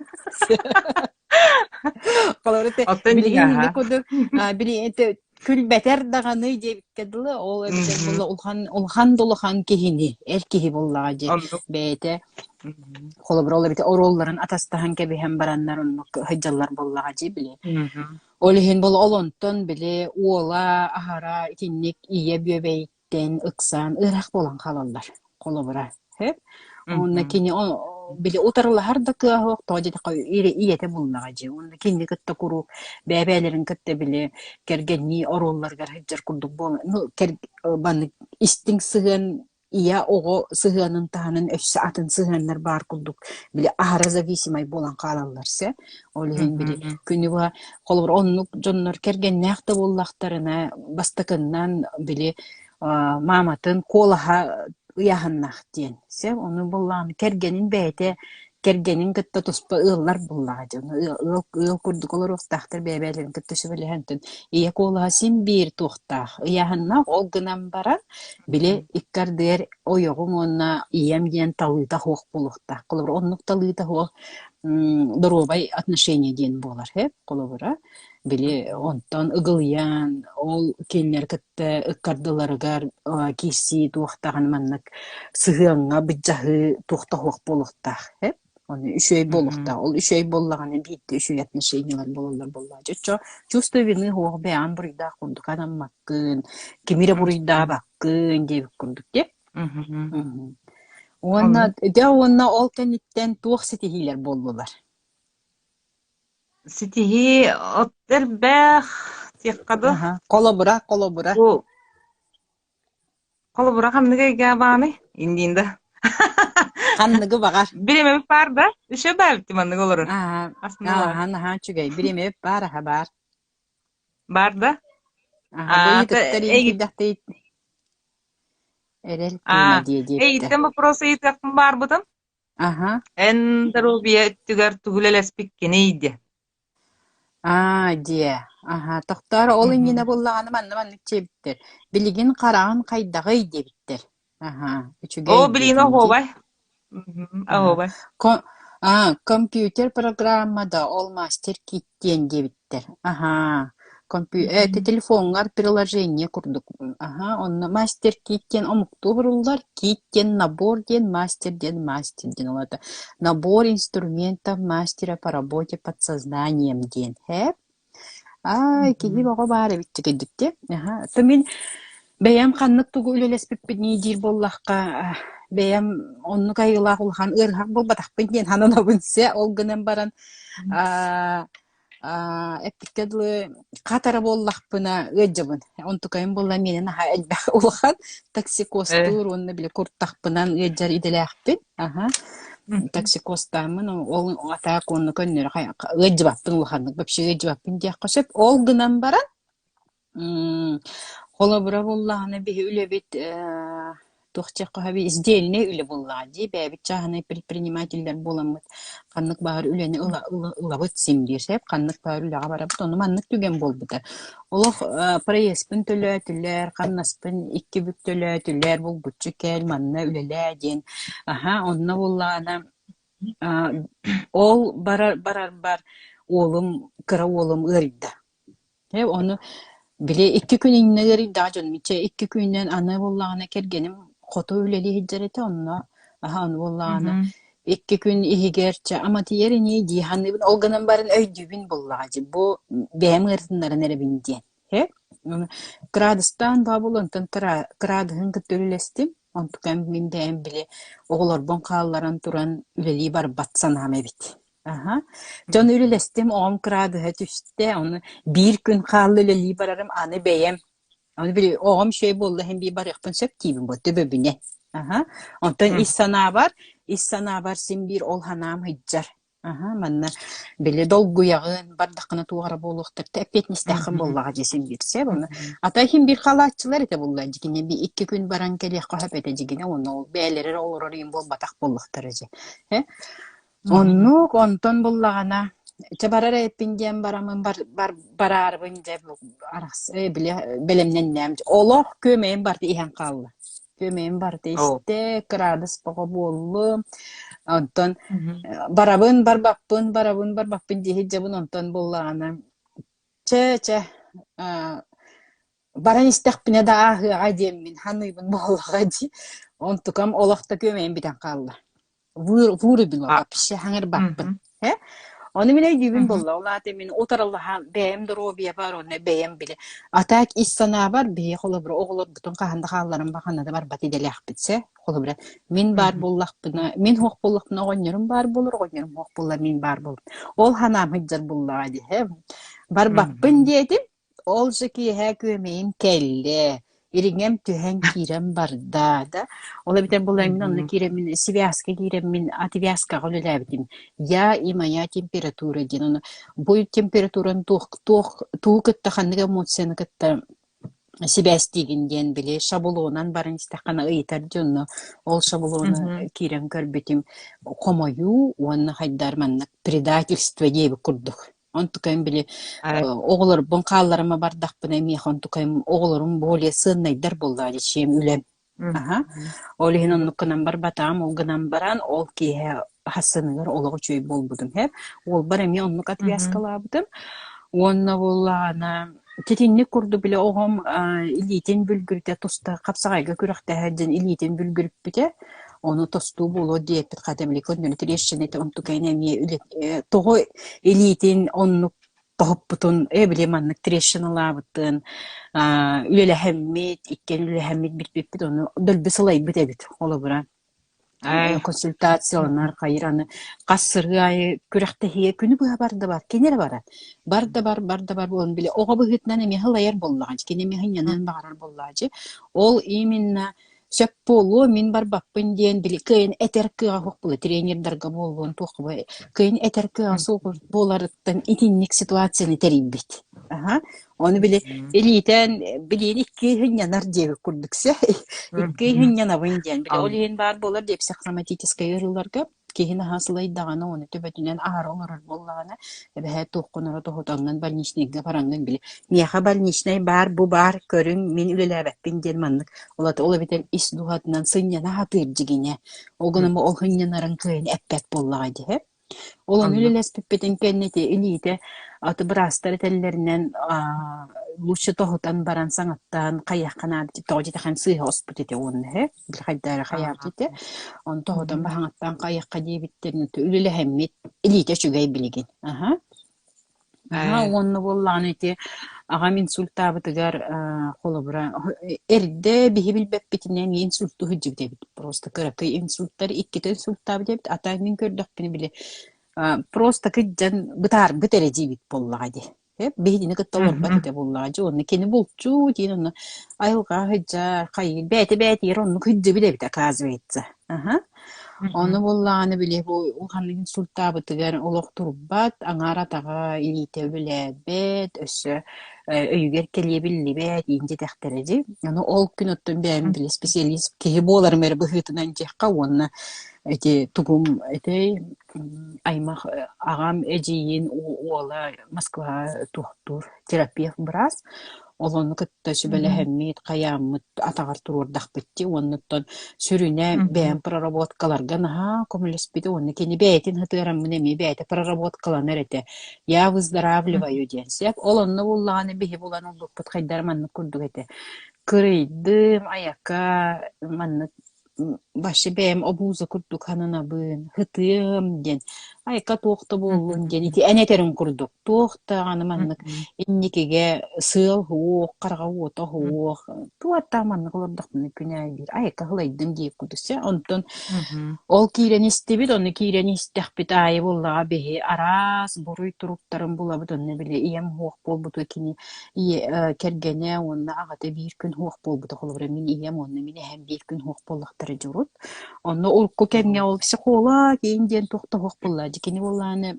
Холобур ити Оттон билигин аһа. инник курдук били ити күлбэтэр даҕаны диэбиккэ дылы ол эбэтэр буолла улахан улахан да улахан киһини эр киһи буоллаҕа дии Оннук. бэйэтэ холобур ол эбэтэр оруолларын атастаһан кэбиһэн бараннар оннук сылдьаллар буоллаҕа дии били Ол иһин бол ол онтон били уола аһара итинник ийэ бүөбэйиттэн ыксаан ыарах буолан хаалаллар холобура сөп. Уонна кини били утарылаһар да кыаһа суох тоҕо диэтэххэ ийэтэ буллаҕа дии уонна кинини кытта куруук бэйэ-бэйэлэрин кытта били кэргэннии оруолларыгар сылдьар курдук буолан ну маннык истиҥ сыһыан. Ийэ оҕо сыһыанын таһынан өссө атын сыһыаннар баар курдук били аһара зависимай буолан хаалаллар сэ. Ол иһин били күнү быһа холобур оннук дьоннор кэргэннээх да буоллахтарына бастакыннан били мааматын куолаһа ыйааһыннаах диэн сэ. Ону буоллаҕына кэргэнин бэйэтэ кэргэнин кытта туспа ыаллар буоллаҕа дьон ыал, ыал курдук олоруохтаахтар бэйэ-бэйэлэрин кытта сөбүлэһэн ийэ куолаһа син биир туохтаах ыйааһыннаах ол гынан баран били икки ардыгар ойоҕум уонна ийэм диэн талыыта суох буолуохтаах. Холобура, оннук талыыта суох доруобай отношение диэн буолар һэ холобура. Били онтон ыгылыйан, ол кинилэр кытта ыккардыларыгар киирсии туох даҕаны маннык сыһыаҥҥа былдьаһыы туох да суох буолуохтаах һэ. Ону үчүгэй буолуохтаах. Ол үчүгэй буоллаҕына биирдэ үчүгэй отношениелар буолаллар буоллаҕа. Дьэ оччо чувство вины суох бэйэҕин буруйдаах курдук анаммаккын, кими эрэ буруйдаабаккын диэбит курдук дии. Уонна дьэ уонна ол кэнниттэн туох ситиһиилэр буоллулар? Ситиһии от элбэх диэххэ дуу. Аха. Холобура, холобура. Бу Холобура ханнык эйгэ бааный? Индиин да. Ханныгы баҕар. Бириэмэбит баар да? Үсө баабит маннык олорор. Аа, Астына олорор. ааһа наһаа үчүгэй. Бириэмэбит баар аһа баар. Баар да? Аха, бу Аа, ыйытыктар эйги иҥкийдэхтии эрэл кыыма аа, диэ диэбиттэр. эйиттэн вопрос ыйытыахпын баарбытым. Аха. Эн доруобуйа өттүгэр тугу үлэлэспиккиний диэ. Аа, диэ. Аха, тохтоор, ол иннинэ буоллаҕына манна маннык диэбиттэр. Билигин хараҕын хайдаҕый диэбиттэр. Аха, үчүгэй Оо, билигин диэтиҥ дии. оһуобай. Аха. Оһуобай. Ко аа, компьютер программа да ол мастер кит диэн диэбиттэр. Аһаа. Компью э, телефоҥҥар приложение курдук. Аһаа, онно мастер кит диэн омуктуу суруллар, кит диэн набор диэн, мастер диэн мастер диэн ол аата набор инструментов мастера по работе подсознанием диэн. Һээп. Аай, киһи бөҕө баар эбит дьикэйдик дии. Аһа. То мин бэйэм ханнык тугу үлэлэспиппиний диир буоллахха, бэйэм оннук айылаах улахан ыарыһах буолбатахпын диэн сананабын сэ. Ол гынан баран аа аа эппиккэ дылы хат эрэ буоллахпына ыалдьабын. Онтукайым буолла миэнэ наһаа элбэх улахан Э. токсикозтуур уонна били куртахпынан ыалдьар идэлээхпин. Аһа. Токсикозтааммын ол атаак уонна көннөрү ыалдьыбаппын улаханнык вообще ыалдьыбаппын диэххэ сөп. Ол гынан баран холобура буоллаҕына биһи үлэбит э, туох диэххэ сөбүй издельнай үлэ буоллаҕа дии бэйэбит чааһынай предпринимателлэр буоламмыт ханнык баҕар үлэни ыла ылабыт син биир сөп ханнык баҕар үлэҕэ барабыт ону маннык түгэн буолбута олох э, проездпын төлөөтүлэр хамнаспын икки бүк төлөөтүлэр булгуччу кэл манна үлэлээ диэн аһа онно буоллаҕына ол барар барарбар уолум кыра уолум ыарыйда Ээ, ону били икки күн иннинэ ыарыйдаҕа дьонум чэ икки күнүнэн аны буоллаҕына кэргэним хоту үлэлии сылдьар этэ онно аһа ону буоллаҕына икки күн иһигэр чэ аматыйар ини дии саныыбын ол гынан баран өйдүүбүн буоллаҕа дии бу бэйэм ыарытыннаран эрэбин диэн ээ кыраадыстаан баа буолуо онтон кыраадыһын кытта үлэлэстим онтукам мин бэйэм били оҕолорбун хаалларан туран үлэлии барбат санаам эбит Аһа. Дьон үлэлэстим, оҕом кыраадыһа түстэ, ону биир күн хаалла үлэлии барарым, аны бэйэм аны били оҕом үчүгэй буолла иһин биир барыахпын сөп диибин бу төбөбүнэн. Аһа. Онтон ис санаабар, ис санаабар син биир ол санаам сылдьар. Аһа, манна били долгуйаҕын, бардаххына туох эрэ буолуохтар, эппиэтинэстэххин буоллаҕа дии син биир сөп. Ону ата иһин биир халааччылар этэ буолла дьигинэ би икки күн баран кэлиэххэ сөп этэ дьигинэ уонна ол бэйэлэрэ эрэ олорор ийэм буолбатах буоллахтара дьэ. Э? Оннук, онтон буллаҕына, чэ барар эбиппин диэн бараммын бар, бар, бараарыбын дьэ арахс э, били бэлэмнэннээм. Олох күөмэйим барыта иһэн хаалла. Күөмэйим барыта Оо. истэ, кыраадыс бөҕө буоллум. Онтон барабын, барбаппын, барабын, барбаппын дии сылдьабын. Онтон буллаҕына, чэ, чэ, аа, баран истэхпинэ да ааһыаҕа диэммин саныыбын буоллаҕа дии. Онтукам олох да күөмэйим бүтэн хаалла. Вырубила А. вообще хаҥырбаппын. Э? Ону мин өйдүүбүн буолла. Ол аата мин утарылаһан бэйэм доруобуйабар уонна бэйэм били. А так ис санаабар биһи холобура оҕолорбутун хаһан да хаалларан бахана да барбат идэлээхпит сэ. Холобура мин баар буоллахпына, мин суох буоллахпына оҕонньорум баар буолар, оҕонньорум суох буолла мин баар буолар. Ол ханаам сылдьар буоллаҕа дии. Барбаппын диэтим. Ол же киэһэ күөмэйим кэллэ. Ириҥэм түһэн киирэн барда да. Ол эбэтэр буоллар мин онно Мгм. киирэммин связка киирэммин отвязкаҕа үлэлээбитим. Я и моя температура диэн ону бу температураны туох туох тугу кытта ханнык эмоцияны кытта сибээстиигин диэн били шаблонан баран истэххинэ ыйытар дьонно ол шаблону Мгм. киирэн көрбүтүм хомойуу уонна хайдар маннык предательство диэбит курдук. Онтукайым били Э, оҕолорбун хаалларыма бардахпына миэхэ онтукайым оҕолорум более сыаннайдар буоллаҕа дии үлэм. Аһа. мгм. Ол иһин оннук гынан барбатаҕым, ол гынан баран ол киэһэ хассыныгар олох үчүгэй буолбутум һэ. Уолбар эмиэ оннук Мгм. отвязкалаабытым. Уонна буоллаҕына титинник курдук били оҕом илиитин бүлгүрүтэ туста хапсаҕайга күрэхтэһэр диэн илиитин бүлгүрүппүтэ. Ону тостуу буолуо диэппит хата били көннөрү трещина этэ онтукайын эмиэ үлэ тоҕо илиитин оннук тоһуппутун ээ били маннык трещиналаабытын үлэлэһэммит иккиэн үлэлэһэммит билбиппит ону дөлбү сылайбыт эбит холобура Э, консультацияланар хайыр аны хас сырыы аайы күрэхтэһиэ күнү быһа бар да бар кини эрэ барар бар да бар бар да бар буолан били оҕо быһыытынан эмиэ сылайар буоллаҕа кини эмиэ сынньаныан баҕарар буоллаҕа ол именно Сөп буолуо, мин барбаппын диэн били кыайан этэр кыаҕа суох буолуо, тренердарга буоллун, туохха буолуо, кыайан этэр кыаҕа суох буоларыттан итинник ситуацияны тэрийбит. Аха. Ону били Мгм. илиитэн билиэн икки сынньанар диэбит курдук сэ. Икки Мгм. сынньанабын диэн. Били Ал ол иһин баар буолар диэ психосоматическай ыарыыларга Киһи наһаа сылайдаҕына, уонна төбөтүнэн аһара олорор буоллаҕына, эбэһээт туоххун эрэ тоһутаҥҥын больничнайга бараҥҥын били «Миэхэ больничнай баар, бу баар, көрүҥ, мин үлэлээбэппин» диэн маннык ол ол эбэтэр ис дууһатынан сынньана сатыыр дьигинэ. Ол гынан ол сынньанарын кыайан эппэт буоллаҕа дии Ол ону Оннук. үлэлэспиппитин кэннэ ити илиитэ аты быраастар этэллэринэн лучше тоһутан баран саҥаттаан хайыахха наада тоҕо диэтэххинэ сыыһа оспут этэ уонна үһү били хайдары хайаабыт Аа. этэ ону тоһутан Мгм. баһаҥаттаан хайыахха диэбиттэрин үлэлэһэммит илиитэ үчүгэй билигин аһа Аһаа, Э. уонна буоллаҕына ити аҕам инсультаабытыгар холобура эрдэ биһи билбэппитинэн эмиэ инсульту сылдьыбыт эбит. Просто кыракый инсульттар иккитэ инсультаабыт эбит. А так мин көрдөхпүнэ били просто кырдьан бытаарбыт эрэ диибит буоллаҕа дии. Биһигини кытта олорбот Мгм. этэ буоллаҕа дии. Уонна кини булчуу диэн онно айылҕа сылдьар, хайыыр бэйэтэ-бэйэтигэр оннук сылдьыбыт эбит оказывается. Аһа. Ону Мгм. буоллаҕына били бу улаханнык инсультаабытыгар олох турбат, аҥаар атаҕа илиитэ үлэлээбэт, өссө өйүгэр кэлиэ биллибэт иин диэтэхтэрэ дии. Ону ол күн оттон бэйэм М. били специалист киһи буоларым эрэ быһыытынан диэххэ уонна ити тугум этэй аймах аҕам эдьиийин уола Москваҕа туохтуур терапевт быраас Ол ону кытта Мгм. сүбэлэһэммит, хайааммыт атаҕар туруордахпыт дии уоннуттан сүрүнэ Мгм. бэйэм проработкаларга наһаа көмөлөспүтэ уонна кини бэйэтин сытыараммын эмиэ бэйэтэ проработкаланар этэ. Я выздоравливаю диэн сөп. Ол онно буллаҕына биһи булан ылбыппыт хайдара маннык курдук этэ. Кырыйдым, айака, маннык Вообще бэйэм обууза курдук сананабын, һытыам диэн, айка туох да буоллун диэн Мгм. ити эн этэриҥ курдук туох даҕаны маннык Мгм. инникигэ сыал суох, хараҕа уота М. суох, туох маннык олордохпуна күн аайы биир айка һылайдым диир курдук сэ. Онтон Мгм. ол киирэн истибит, ону киирэн истэхпит аайы буоллаҕа биһи араас буруй туруктарын булабыт, онно били ийэм суох буолбутугар кини Ийэ кэргэнэ уонна аҕата биир күн суох буолбута. Холобура, мин ийэм уонна мин эһэм биир күн суох буоллахтара дьурут. Онно урукку кэмҥэ Оо. ол психолог иин диэн туох да суох буолла. Дьэ кини буоллаҕына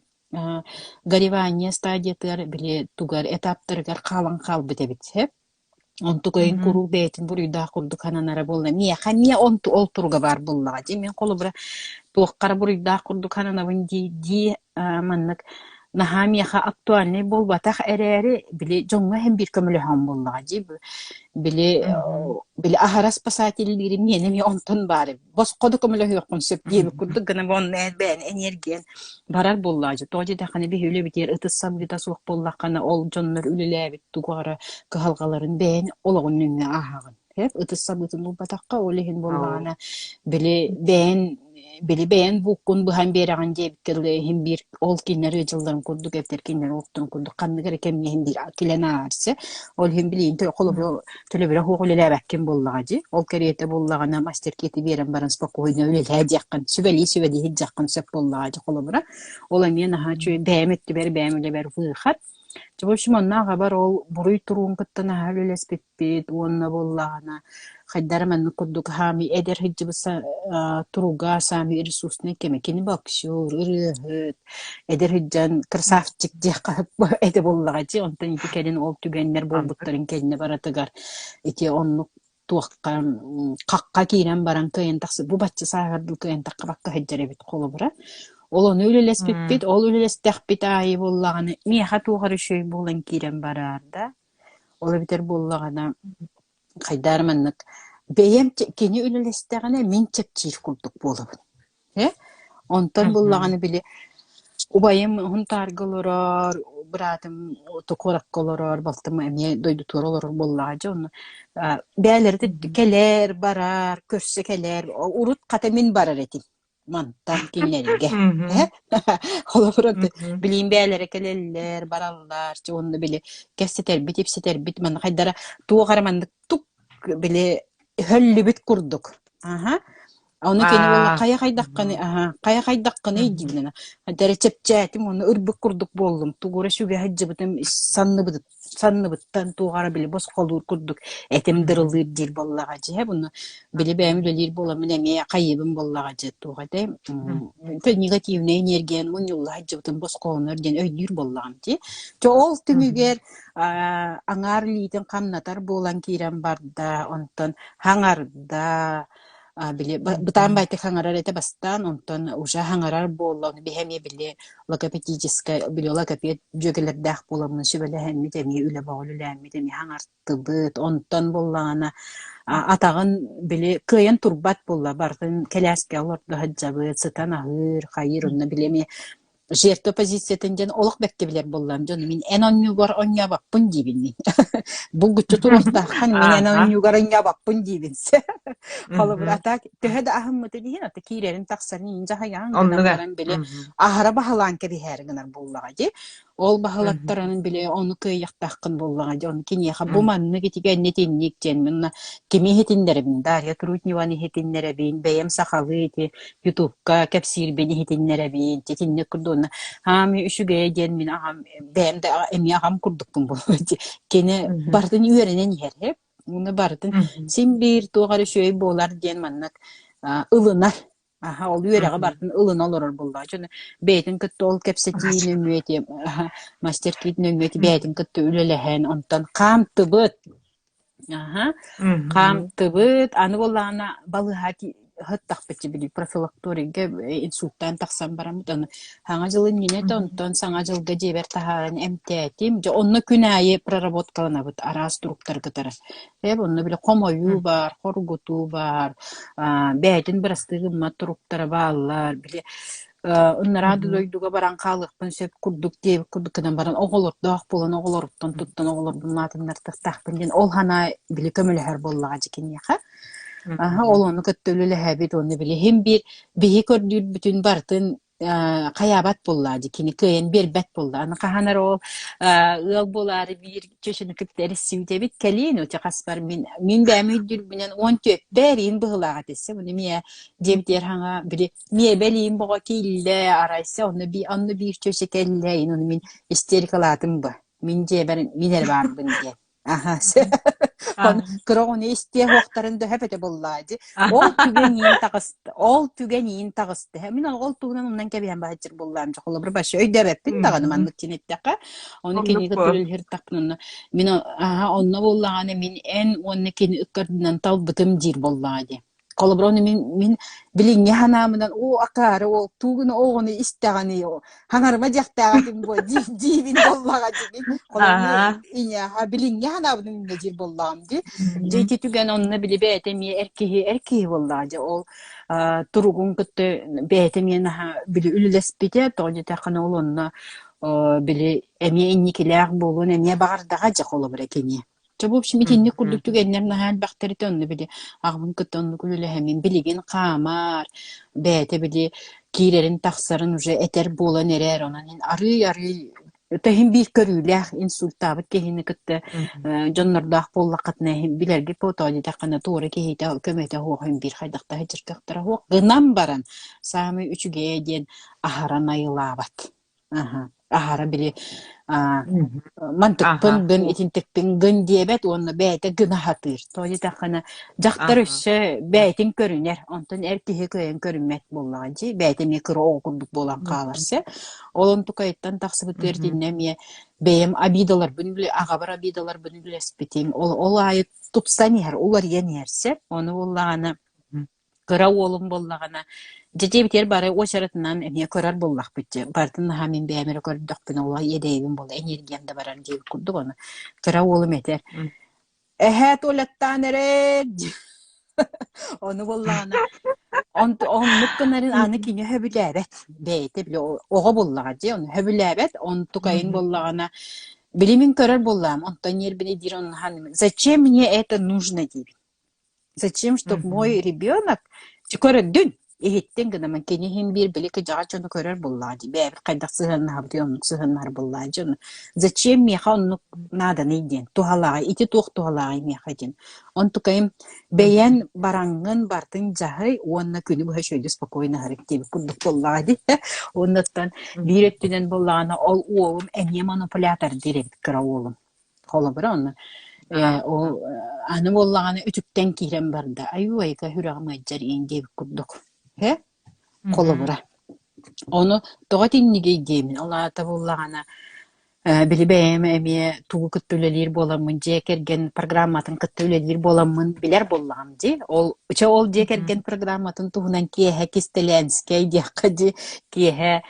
горевание стадиятыгар били тугар этаптарыгар хаалан хаалбыт эбит сөп. Онтукайын Мгм. куруук бэйэтин буруйдаах курдук сананара буолла. Миэхэ эмиэ ол туруга баар буоллаҕа дии. Мин холобура туохха эрэ буруйдаах курдук сананабын дии-дии маннык наһаа миэхэ актуальнай буолбатах эрээри, били дьоҥҥо иһин биир көмөлөһөн буоллаҕа дии. Били Мгм. били аһара спасателлиирим миэнэ эмиэ онтон баар эбит. Босхо да көмөлөһүөххүн сөп диэбит курдук гына уонна бэйэни эниэргийэн барар буоллаҕа дии. Тоҕо диэтэххинэ биһи үлэбитигэр ытыс сабыыта суох буоллаххына, ол дьоннор үлэлээбит тугу эрэ кыһалҕаларын бэйэн олоҕун нөҥүө ааһаҕын. Сөп ытыс сабыытын булбатахха, ол иһин Оо. буоллаҕына, били бэйэн били бэйэн бууккун быһан биэрэҕин диэбиккэ дылы иһин биир ол кинилэр ыалдьалларын курдук эбэтэр кинилэр олохторун курдук ханнык эрэ кэмҥэ иһин биир килэн аарсы. Ол иһин билигин холобура төлөбүрэ суох үлэлээбэккин буоллаҕа дии. Ол кэриэтэ буоллаҕына мастер-киты биэрэн баран спокойно үлэлээ диэххин, сүбэлии-сүбэлии сылдьыаххын сөп буоллаҕа дии холобура. Ол эмиэ наһаа үчүгэй бэйэм өттүбэр, бэйэм үлэбэр выход. Дьэ, в общем, онно аҕабар ол буруй туруун кытта наһаа үлэлэспиппит уонна буоллаҕына хайдах эрэ маннык курдук хаамыы эдэр сылдьыбыт туруга саамай ресурснай кэмэ. Кини боксер, ырыаһыт, эдэр сылдьан красавчик диэххэ этэ буоллаҕа дии. Онтон ити кэлин ол түгэннэр буолбуттарын кэннэ барытыгар ити оннук туохха хахха киирэн баран кыайан тахсы бу бачча сааһыгар дуу кыайан таххыбакка сылдьар эбит холобура. Ол ону үлэлэспиппит, ол үлэлэстэхпит аайы буоллаҕына миэхэ туох эрэ үчүгэй буолан киирэн бараар да. Ол эбэтэр буоллаҕына хайдаар маннык бэйэм кини үлэлэстэҕинэ мин чэпчиир курдук буолабын. Э? Онтон буллаҕына били убайым Һунтаарга олорор, быраатым куоракка олорор, балтым эмиэ дойдутугар олорор буоллаҕа дьэ онно бэйэлэрэ кэлэр, барар, көрсө кэлэр. Урут хата мин барар этим мантан кинилэргэ. Э? Холобура билиим бэйэлэрэ кэлэллэр, бараллар, чэ уонна били кэпсэтэрбит, ипсэтэрбит манна хайдара туох эрэ маннык тук били өһөллүбүт курдук. Аха. Ону кини буолла хайа хайдаххыный аһа хайа хайдаххыный диибин ана чэпчээтим уонна ырбыт курдук буоллум тугу эрэ сүгэ сылдьыбытым санныбыт санныбыттан туох эрэ били босхолуур курдук этим дырылыыр диир буоллаҕа дьиһэ буну били бэйэм үлэлиир буоламмын эмиэ хайыыбын буоллаҕа дьэ туох этэй негативная энергияны мунньулла сылдьыбытым босхолонор диэн өйдүүр буоллаҕым дии дьэ ол түмүгэр аҥаар илиитин хамнатар буолан киирэн барда онтон хаҥарда били бытаан байтык хаҥарар этэ бастаан, онтон уже хаҥарар буолла, ону биһи эмиэ били логопедическай, били логопед дьүөгэлэрдээх буоламмын сүбэлэһэммит, эмиэ үлэ бөҕө үлэлээммит, эмиэ хаҥартыбыт. Онтон буоллаҕына атаҕын били кыайан турбат буолла, барытын кэлээскэ олордо сылдьабыт, сытан аһыыр, хайыыр, онно били эмиэ жертва позициятын диэн олох бэркэ билэр буоллаҕым дьону мин эн онньугар онньообоппун диибин мин булгуччу туруохтааххын мин эн онньугар онньообоппун диибин холобур ата төһө да аһыммытын иһин ата киирэрин тахсарын иһин дьаһайаҕын гынан баран били аһара баһылаан кэбиһээри гынар буоллаҕа дии ол баһылаттарынан били ону кыайыахтааххын буоллаҕа дии ону киниэхэ бу маннык итигэ итинник диэн мин кими иһитиннэрэбин Дарья Трутневаны иһитиннэрэбин бэйэм сахалыы ити Ютубка кэпсиирбин иһитиннэрэбин, итинник курдук уонна хаамыы үчүгэйэ диэн мин аҕам бэйэм да эмиэ аҕам курдукпун буолуо дии. Кини барытын үөрэнэн иһэр эп. Уонна барытын син биир туох эрэ үчүгэй буолар диэн маннык ылынар. Аха, ол үөрэҕи барытын ылына олорор буоллаҕа. Дьону бэйэтин кытта ол кэпсэтии нөҥүө ити мастер-кит нөҥүө ити бэйэтин кытта үлэлэһэн, онтон хаамтыбыт Аһа, хаамтыбыт, аны буоллаҕына балыыһа ыһыттахпыт били профилакторийга инсультаан тахсан бараммыт аны Саҥа дьыл иннинэ этэ, онтон Саҥа дьылга дьиэбэр таһааран эмтээтим. Дьэ онно күн аайы проработкаланабыт араас туруктары кытары. Ээ онно били хомойуу баар, хоргутуу баар, бэйэтин бырастыы гыммат туруктара бааллар, били ынараа да дойдуга баран хаалыахпын сөп курдук диэбит курдук гынан баран оҕолордоох буолан оҕолоруттан туттан оҕолорбун маатыннартахтаахпын диэн ол санаа били көмөлөһөр буоллаҕа дьэ киниэхэ. Аһа ол ону кытта үлэлэһэбит уонна били иһин биир биһи көрдүүрбүтүн барытын хайаабат буоллаа дии кини кыайан биэрбэт буолла. Аны хаһан эрэ ол ыал буолаары биир чөчөнү кытта эрissибитэбит кэлиин оча хаспар мин мин бэйэм өйдүүрбүнэн 14 эриин быһылаах этиссе муну миэ диэбитигэр хаҥа били миэбэл иин боҕо кииллэ арайса онно би онно биир чөчө кэллэ ин ону мин истерикалаатым ба мин дьиэбэр мин эрэ баарбын диэн Аха, Ону кыра оҕону истиэ уохтарын да сөп этэ буоллаа дии. Ол түгэн иин таҕыста, ол түгэн иин таҕыста. Мин ол туһунан умнан кэбиһэн баһаччыр буоллаам дьэ холобур башы өйдөөбөппүн даҕаны маннык диэн эттэххэ. Ону Оннук кинигэ буо. түлүлүһүртахпын онно мин аха онно буоллаҕына мин эн уонна кини ыккардынан талбытым диир буоллаҕа дии. Холобура, ону мин, мин билиҥҥи санаабынан, оо, акаары уол, туугуна оҕону истэҕиний, хаҥарыма диэхтээх этим буо, дии, диибин буоллаҕа дии. Холобура, ийэҕэ билиҥҥи санаабынан инньэ диир буоллаҕым дии. Дьэ ити түгэн онно били бэйэтэ эмиэ эр киһи, эр киһи буоллаҕа дьэ ол туругун кытта бэйэтэ эмиэ наһаа били үлэлэспитэ, тоҕо диэтэххинэ ол онно били эмиэ инникилээх буолуон эмиэ баҕардаҕа дьэ холобура кини. Чэ, в общем, итинник курдук түгэннэр наһаа элбэхтэр этэ, онно били аҕабын кытта оннук үлэлэһэммин билигин хаамар, бэйэтэ били киирэрин-тахсарын уже этэр буолан эрэр, онон мин арыый-арыый иһин биир көрүүлээх инсультаабыт киһини кытта дьоннордоох буоллаххытына иһин билэргит буолтоҕо диэтэххинэ туора киһитэ көмөтө суох иһин биир хайдахта сылдьар суох гынан баран саамай үчүгэйэ диэн аһара найылаабат. Аһа. Аһара били а, мантыкпын гын, итинтикпин гын диэбэт уонна бэйэтэ гына сатыыр. Тоҕо диэтэххинэ, дьахтар өссө бэйэтин көрүнэр, онтон эр киһи кыайан көрүммэт буоллаҕа дии, бэйэтэ эмиэ кыра оҕо курдук буолан хаалар сөп. Ол онтукайыттан тахсыбытыгар итиннэ эмиэ бэйэм обидаларбын аҕабар обидаларбын үлэспитим. Ол, ол аайы тупсан иһэр, уларыйан иһэр сөп. Ону буоллаҕына Кыра уолум буоллаҕына, дьэ дьиэбитигэр бары уочаратынан эмиэ көрөр буоллахпыт дьэ, барытын наһаа мин бэйэм эрэ көрдөхпүнэ олох иэдэйэбин буолла, энергиям да барар диэбит курдук ону. Кыра уолум этэр: «Эһээ туалеттаан эрэр» диир. Ону буоллаҕына оннук гынарын аны кини сөбүлээбэт. Бэйэтэ били оҕо буоллаҕа дии, ону сөбүлээбэт, онтукайын буоллаҕына били мин көрөр буоллаҕым, онтон ньиэрбинэй диир онно «Зачем мне это нужно?» диибин. Зачем, чтоб мой ребенок көрөрдүн, иһиттин гынамын кини иһин биир били кыдьаҕа дьону көрөр буоллаҕа дии, бэйэбит хайдах сыһыаннаһабытый оннук сыһыаннаһар буоллаҕа дии ону зачем миэхэ оннук нааданый диэн туһалааҕый ити туох туһалааҕый миэхэ диэн онтукайым бэйэн бараҥҥын бартын дьаһай уонна күнү быһа үчүгэйдик спокойно аһарык диэбит курдук буоллаҕа дии уоннаттан биир өттүнэн буоллаҕына ол уолум эмиэ манипулятор диир эбит кыра уолум Холобура онно ол аны буоллаҕына үтүктэн киирэн барда айуу-айга сүрэҕим ыалдьар иин диэбит курдук э холобура ону тоҕо итиннигий диэмин ол аата буоллаҕына били бэйэм эмиэ тугу кытта үлэлиир буоламмын дьиэ кэргэн программатын кытта үлэлиир буоламмын билэр буоллаҕым дии ол чэ ол дьиэ кэргэн программатын туһунан киэһэ кистэлээнскэй диэххэ дии киэһэ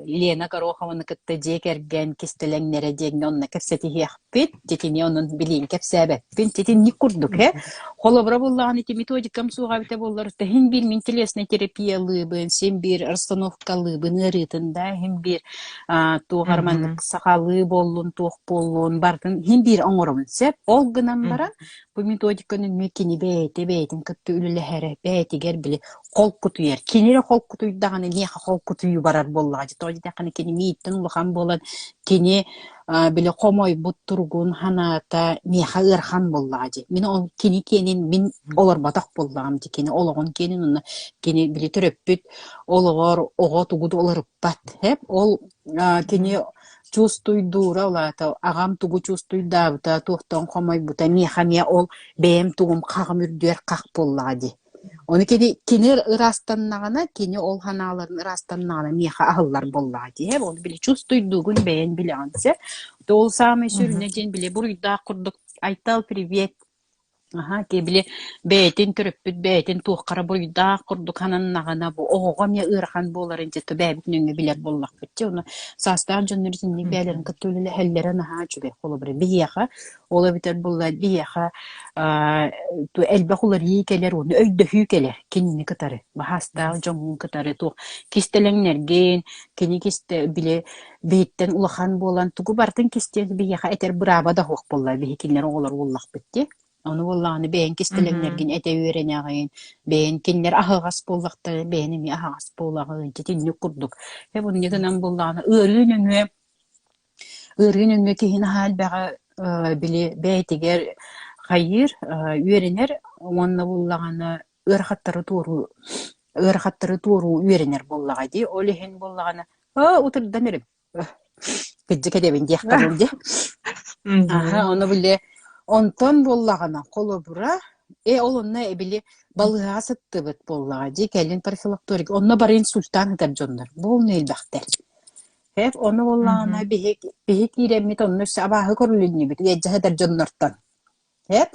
Лена Горохованы кытта дьиэ кэргэн кистэлэҥнэрэ диэҥҥэ онно кэпсэтиһиэхпит. Титини онон билиин кэпсээбэппин. Титинник курдук э. Холобура буоллаҕына ити методикам суоҕа эбитэ буоллар, иһин биир мин телесный терапиялыыбын, син биир расстановкалыыбын ыарыытын да, иһин биир туох эрэ маннык сахалыы буоллун, туох буоллун, барытын иһин биир оҥоробун сөп. Ол гынан баран бу методиканы эмиэ кини бэйэтэ бэйэтин кытта үлэлэһэрэ, бэйэтигэр били холкутуйар. Кини эрэ холкутуйдаҕына миэхэ холкутуйуу барар буоллаҕа дии. Тоҕо диэтэххинэ кини мииттэн улахан буолан кини били хомойбут туругун санаата миэхэ ыарахан буоллаҕа дии. Мин ол кини киэнин мин олорботох буоллаҕым дии. Кини олоҕун киэнин уонна кини били төрөппүт олоҕор оҕо тугу да уларыппат. Ол кини чувствуйдуура ол аата аҕам тугу чувствуйдаабыта, туохтан хомойбута миэхэ эмиэ ол бэйэм тугум хаҕым үрдүгэр хах буоллаҕа дии. Ону кини кини ыраастаннаҕына, кини ол санааларын ыраастаннаҕына миэхэ аһыллар буоллаҕа дии. Ол били чувствуйдуугун бэйэн билэҕин сэ. Ол саамай сүрүнэ диэн били буруйдаах курдук Айтал привет Аһаа, киһи били бэйэтин төрөппүт бэйэтин туохха эрэ буруйдаах курдук сананнаҕына бу оҕоҕо эмиэ ыарахан буоларын дьэ бэйэбит нөҥүө билэр буоллахпыт дии. Ону саастаах дьоннор итинник бэйэлэрин кытта үлэлэһэллэрэ наһаа үчүгэй. Холобура, биһиэхэ ол эбэтэр буолла биһиэхэ аа элбэх уларыйыы кэлэр уонна өйдөһүү кэлэр кинини кытары, баһаастаах дьоҥҥун кытары туох кистэлэҥнэргин, кини кистэ били биһиттэн улахан буолан тугу барытын кистиэн биһиэхэ этэр бырааба да суох буолла биһи кинилэр оҕолор буоллахпыт дии ону буоллаҕына бэйэҥ кистэлэҥнэргин этэ үөрэнэҕин бэйэҥ кинилэр аһаҕас буоллахтара бэйэҥ эмиэ аһаҕас буолаҕын итинник курдук э бу гынан буоллаҕына ыарыы нөҥүө ыарыы нөҥүө киһи наһаа элбэҕи били бэйэтигэр хайыыр үөрэнэр уонна буоллаҕына ыарахаттары туоруу ыарахаттары туоруу үөрэнэр буоллаҕа дии ол иһин буоллаҕына аа утурдан эрим кырдьык эдэбин диэххэ дылы дии аха ону били онтон буоллаҕына холобура э ол онно эбили балыыһаҕа сыттыбыт буоллаҕа дии кэлин профилакторик онно бары инсультаан сытар дьоннор буолну элбэхтэр Эп ону буоллаҕына биһи биһи киирэммит онно өссө абааһы көрүлүннүбүт ыалдьа сытар дьоннортон Эп,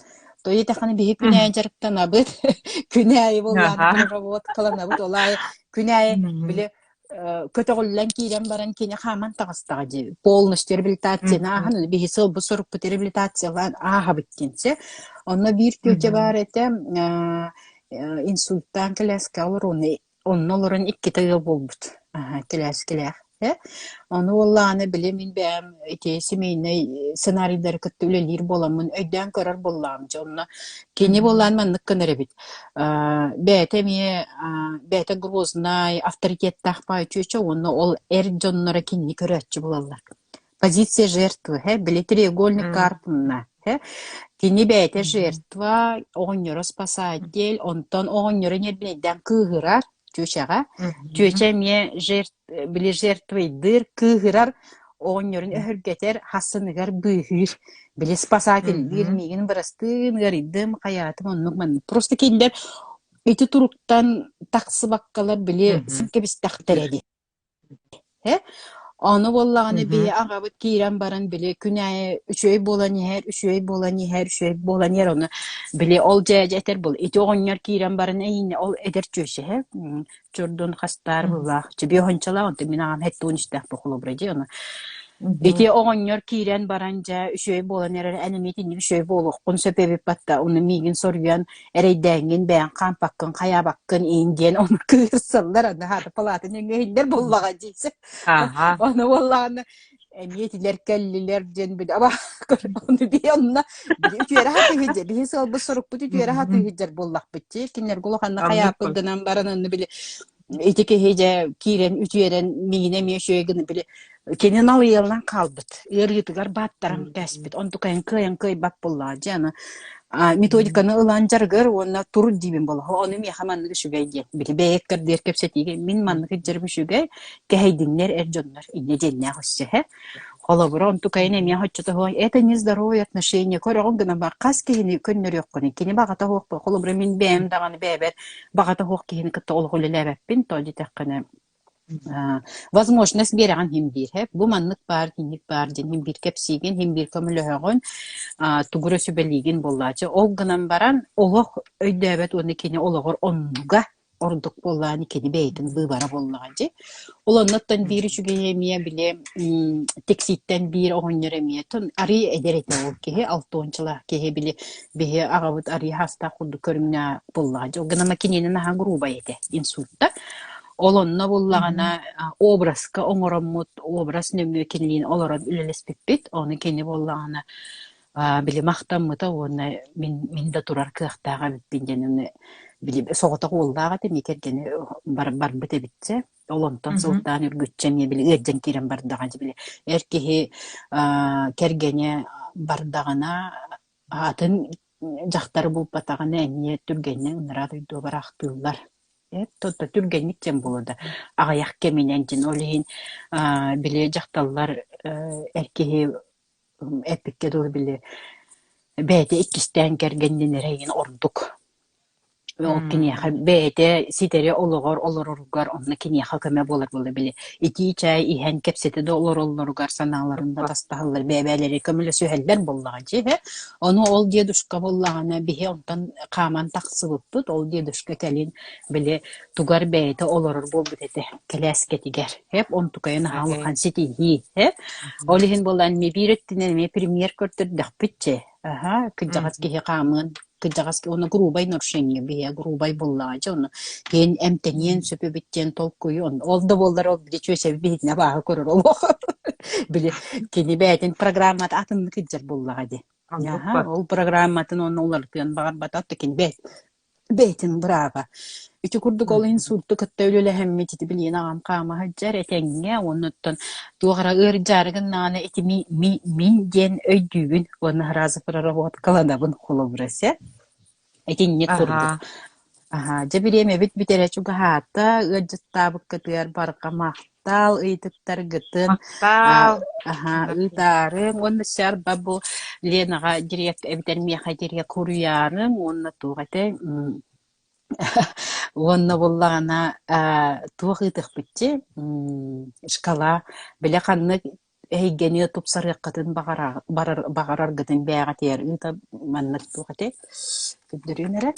то диэтэххинэ биһи күн аайы дьарыктанабыт, күн аайы буоллаҕына проработкаланабыт, ол аайы күн аайы били көтөҕүллэн киирэн баран кини хааман таҕыстаҕа дии полностью реабилитацияны ааһан биһи сылбыт сорукпут реабилитациялаан ааһабыт диэн сэ. Онно биир тетя баар этэ инсульттаан кэлээскэ олоруону Онно олорон иккитэ ыал буолбут, аһа, кэлээскилээх э. Ону уоллаҕына били мин бэйэм ити семейнэй сценарийдары кытта үлэлиир буоламмын өйдөөн көрөр буоллаҕым дьэ онно кини буоллаан маннык гынар эбит аа бэйэтэ эмиэ аа бэйэтэ грознай авторитеттаах баҕайы чүөчэ уонна ол эр дьонноро кинини көрөөччү буолаллар Позиция жертвы, э, били треугольник Карпмана, э. Кини бэйэтэ жертва, оҕонньоро спасатель, онтон оҕонньоро ньиэрбинэйдээн кыыһырар. Чүөчэҕэ. Чүөчэ эмиэ жертв, били жертвыйдыыр, кыыһырар, оҕонньорун өһүргэтэр, хассыныгар быыһыыр. Били спасателлиир, миигин бырастыын, ыарыйдым, хайаатым, оннук маннык. Просто кинилэр ити туруктан тахсыбаккалар били сын кэбистэхтэрэ дии. Э? Ону буоллаҕына биһи аҕабыт киирэн баран били күн аайы үчүгэй буолан иһэр, үчүгэй буолан иһэр, үчүгэй буолан иһэр ону били ол дьээдьэ этэр буол ити оҕонньор киирэн баран эйиинэ ол эдэр чүөчэһэ чордун хастаар быһыылаах чэбиэ уончалаах онтон мин аҕам 70 истээх бу холобура дии ону ити оҕонньор киирэн баран дьэ үчүгэй буолан эрэр эн эмиэ итинник үчүгэй буолуоххун сөп эбит батта ону миигин соруйан эрэйдээҥҥин бэйэҥ хаампаккын хайаабаккын иин диэн ону кыырсаллар аны хаата палаата нөҥүө иһиллэр буоллаҕа дии ону буоллаҕына эмиэ итилэр кэллилэр диэн били аба ону би онно били үтүөрэ хатыыһыдьа биһи сыалбыт сорукпут үтүөрэ хатыыһыдьар буоллахпыт дии кинилэргэ улаханна хайааппыт гынан баран онну били ити киһи дьэ киирэн үтүөрэн миигин эмиэ үчүгэй гына били кини налыйаллан хаалбыт ыарыытыгар бааттаран кээспит онтукайын кыайан кыайбат буоллаҕа дьэ аны методиканы ылан дьарыгар уонна тур диибин буолла ону миэхэ маннык үчүгэй диэн били бэйэккэр диэр кэпсэтиигэ мин маннык илдьэрим үчүгэй кэһэйдиннэр эр дьоннор инньэ диэннээх өссөһө Холобура, онтукайын эмиэ оччото суох это нездоровые отношения көрөҕүн гынан бар хас киһини көннөрүөххүнүй кини баҕата суох холобура мин бэйэм даҕаны бэйэбэр баҕата суох киһини кытта олох үлэлээбэппин то диэтэххинэ возможность биэрэҕин иһин биир бу маннык баар инник баар диэн иһин биир кэпсиигин иһин биир көмөлөһөҕүн тугу эрэ сүбэлиигин буоллааччы ол гынан баран олох өйдөөбөт уонна кини олоҕор оннуга ордук буоллаҕына кини бэйэтин быыбара буоллаҕа дии. Ол оннуттан биир үчүгэй эмиэ били Тиксииттэн биир оҕонньор эмиэ арыый эдэр этэ ол киһи алтуончалаах киһи били биһи аҕабыт арыый хаастаах курдук көрүҥнээх буоллаҕа дии. Ол гынан кинини наһаа грубай этэ инсульта. Ол онно буллаҕына образка оҥороммут образ нөҥүө кинилиин олорон үлэлэспиппит. Ону кини буоллаҕына били махтаммыта уонна мин мин да турар кыахтаах эбиппин диэн аны били соҕотох уоллаах этим и кэргэни барбыт эбитчэ ол онтон сылтаан үргүччэ эмиэ били ыалдьан киирэн бардаҕа дии били эр киһи кэргэнэ бардаҕына атын дьахтары булбатаҕына эмиэ түргэнник ыныраа дойдуга бараахтыыллар то түргэнник диэн буолуо да аҕыйах кэминэн дьин ол иһин били дьахталлар эр киһи эппиккэ дылы били бэйэтэ иккистээн кэргэннэнэрэ эйигин ордук. Ол киниэхэ бэйэтэ ситэри олоҕор олороругар онно киниэхэ көмө буолар буолла били итии чай иһэн кэпсэтэ да олороллоругар санааларын да тастаһаллар бэйэ-бэйэлэри көмөлөсүһэллэр буоллаҕа дьиэ ону ол дедушка буоллаҕына биһи онтон хааман тахсыбыппыт ол дедушка кэлин били тугар бэйэтэ олорор буолбут этэ кэлээскэтигэр Эп онтукайа наһаа улахан ситиһии э ол иһин буолан эмиэ биир өттүнэн эмиэ премьер көрдөрдөхпүт че аха кырдьаҕас киһи хаамыан кырдьаҕас уонна грубай нарушение биһиэ грубай буоллаҕа дьэ ону киһин эмтэниэн сөп эбит диэн толкуйу ол да буоллар ол били чүөчэби биһитинэ абааһы көрөр олох били кини бэйэтин программата атыннык илдьэр буоллаҕа дии аха ол программатын онно уларытыан баҕарбата кини бэйэтин бырааба. Ити курдук ол инсульту кытта үлэлэһэммит ити билигин аҕам хаама сылдьар этэҥҥэ уонна оттон туох эрэ ыардьаары гыннаҕына ити ми, ми, мин диэн өйдүүбүн уонна сразу проработкаланабын холобура сэ. Итинник курдук. Аһаа, дьэ бириэмэбит бүтэрэ чугаһаата, ыалдьыттаабыккытыгар барҕа махтал, ыйытыктаргытын Махтал. аһаа, ыытаарыҥ уонна сарба бу Ленаҕа дириэк эбэтэр миэхэ дириэк суруйаарыҥ уонна туох этэй уонна буоллаҕына туох ыытыахпыт дии шкала били ханнык эйгэни тупсарыаххытын баҕараргытын бэйэҕитигэр ыыта маннык туох этэй көрдөрүөм эрэ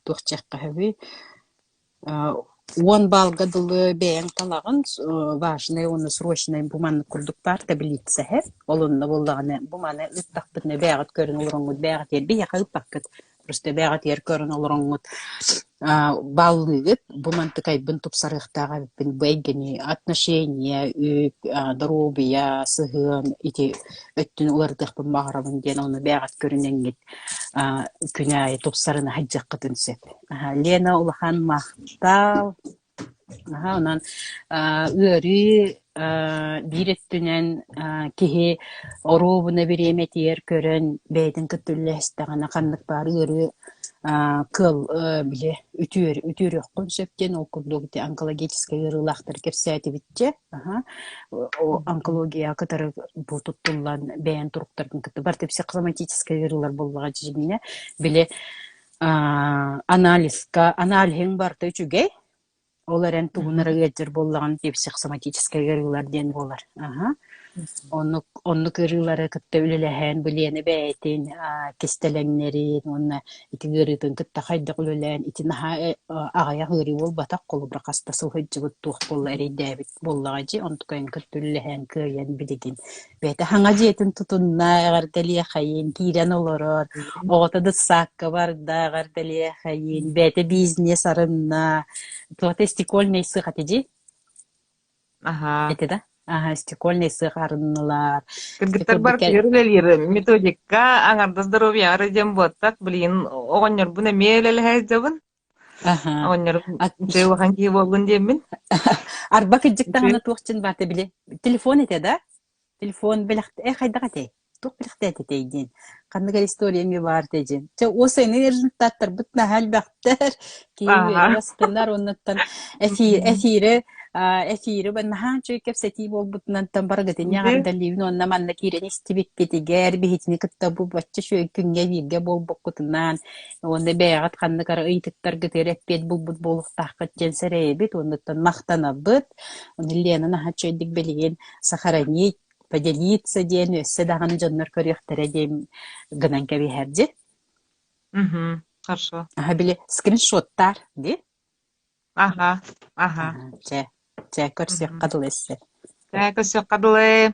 туох диэххэ сөбүй 10 баалга дылы бэйэҥ талаҕын важный уонна срочный бу маннык курдук баар таблица иһэр ол онно буоллаҕына бу маны ыыттахпытына бэйэҕит көрөн олороҥҥут бэйэҕитигэр биһиэхэ ыыппаккыт просто бэйэҕитигэр көрөн олороҥҥут бааллыыгыт бу мантыкайбын тупсарыахтаах эбиппин бу эйгэни отношения үп доруобуйа сыһыан ити өттүн уларытыахпын баҕарабын диэн ону бэйэҕит көрүнэҥҥит күн аайы тупсарына сылдьыаххытын сөп Лена улахан махтал Аһа, онон ыарыы биир өттүнэн киһи оруобуна бириэмэтигэр көрөн бэйэтин кытта үллэстэҕинэ ханнык баар ыарыы кыал били үтүөр үтүөрүөххүн сөп диэн ол курдук ити онкологическай ыарыылаахтары кэпсээтибитчэ онкология кытары бу туттуллан бэйэн туруктаргын кытта барыта психосоматическай ыарыылар буоллаҕа дьиҥинэ били анализка аналиһыҥ барыта үчүгэй Ол эрэн тугун эрэ ыалдьар буоллаҕына психосоматическай ыарыылар диэн буолар. Аһа. Оннук оннук ыарыылары кытта үлэлэһэн, билиэни бэйэтин кистэлэҥнэрин уонна ити ыарыытын кытта хайдах үлэлээн ити наһаа аҕыйах ыарыы буолбатах, холобура хаста сыл сылдьыбыт туох буолла эрэйдээбит буоллаҕа дии, онтукайын кытта үлэлэһэн кыайан билигин бэйэтэ хаҥа дьиэтин тутунна, эҕэрдэлиэхэйин, киирэн олорор, оҕото дыссаакка барда, эҕэрдэлиэхэйин, бэйэтэ бизнес арынна, туота стекольный сыах этэ дии Аһаа. Этэ да? Аһа, стекольный сыах арыннылар. Ити Кыргыттар курдук барытыгар үлэлиир методикка аҥардас здоровьеҕа эрэ диэн буоттах, билигин оҕонньорбун эмиэ үлэлэһэ сылдьабын. Аһа. Оҕонньорум үчүгэй улахан киһи буоллун диэммин. Арба кырдьык Үчүгэй. даҕаны туох дьин баата били телефон этэ да? Телефон бэлэх э хайдах этэй? Туох бэлэхтээтэ этэй диэн. Ханнык эрэ история эмиэ баар этэ диэн. Чэ уосайынан результаттарбыт наһаа элбэхтэр. Киһи Аһа. үөрэр астынар уоннаттан эфир эфири эфири наһаа үчүгэй кэпсэтии буолбутунан барыгытын эҕэрдэлиибин уонна манна киирэн истибиккитигэр биһитини кытта бу бачча үчүгэй күҥҥэ бииргэ буолбуккутунан уонна бэйэҕит ханнык эрэ ыйытыктаргытыгар эппиэт булбут буолуохтааххыт диэн сэрэйэбит уоннуттан махтанабыт. Уонна Лена наһаа үчүгэйдик билигин сохранить, поделиться диэн өссө даҕаны дьоннор көрүөхтэрэ диэн гынан кэбиһэр дии. Мгм. Хорошо. Аха били скриншоттаар дии. Аха, аха. Чэ, чэ көрсүөххэ дылы өссө. Чэ, көрсүөххэ дылы.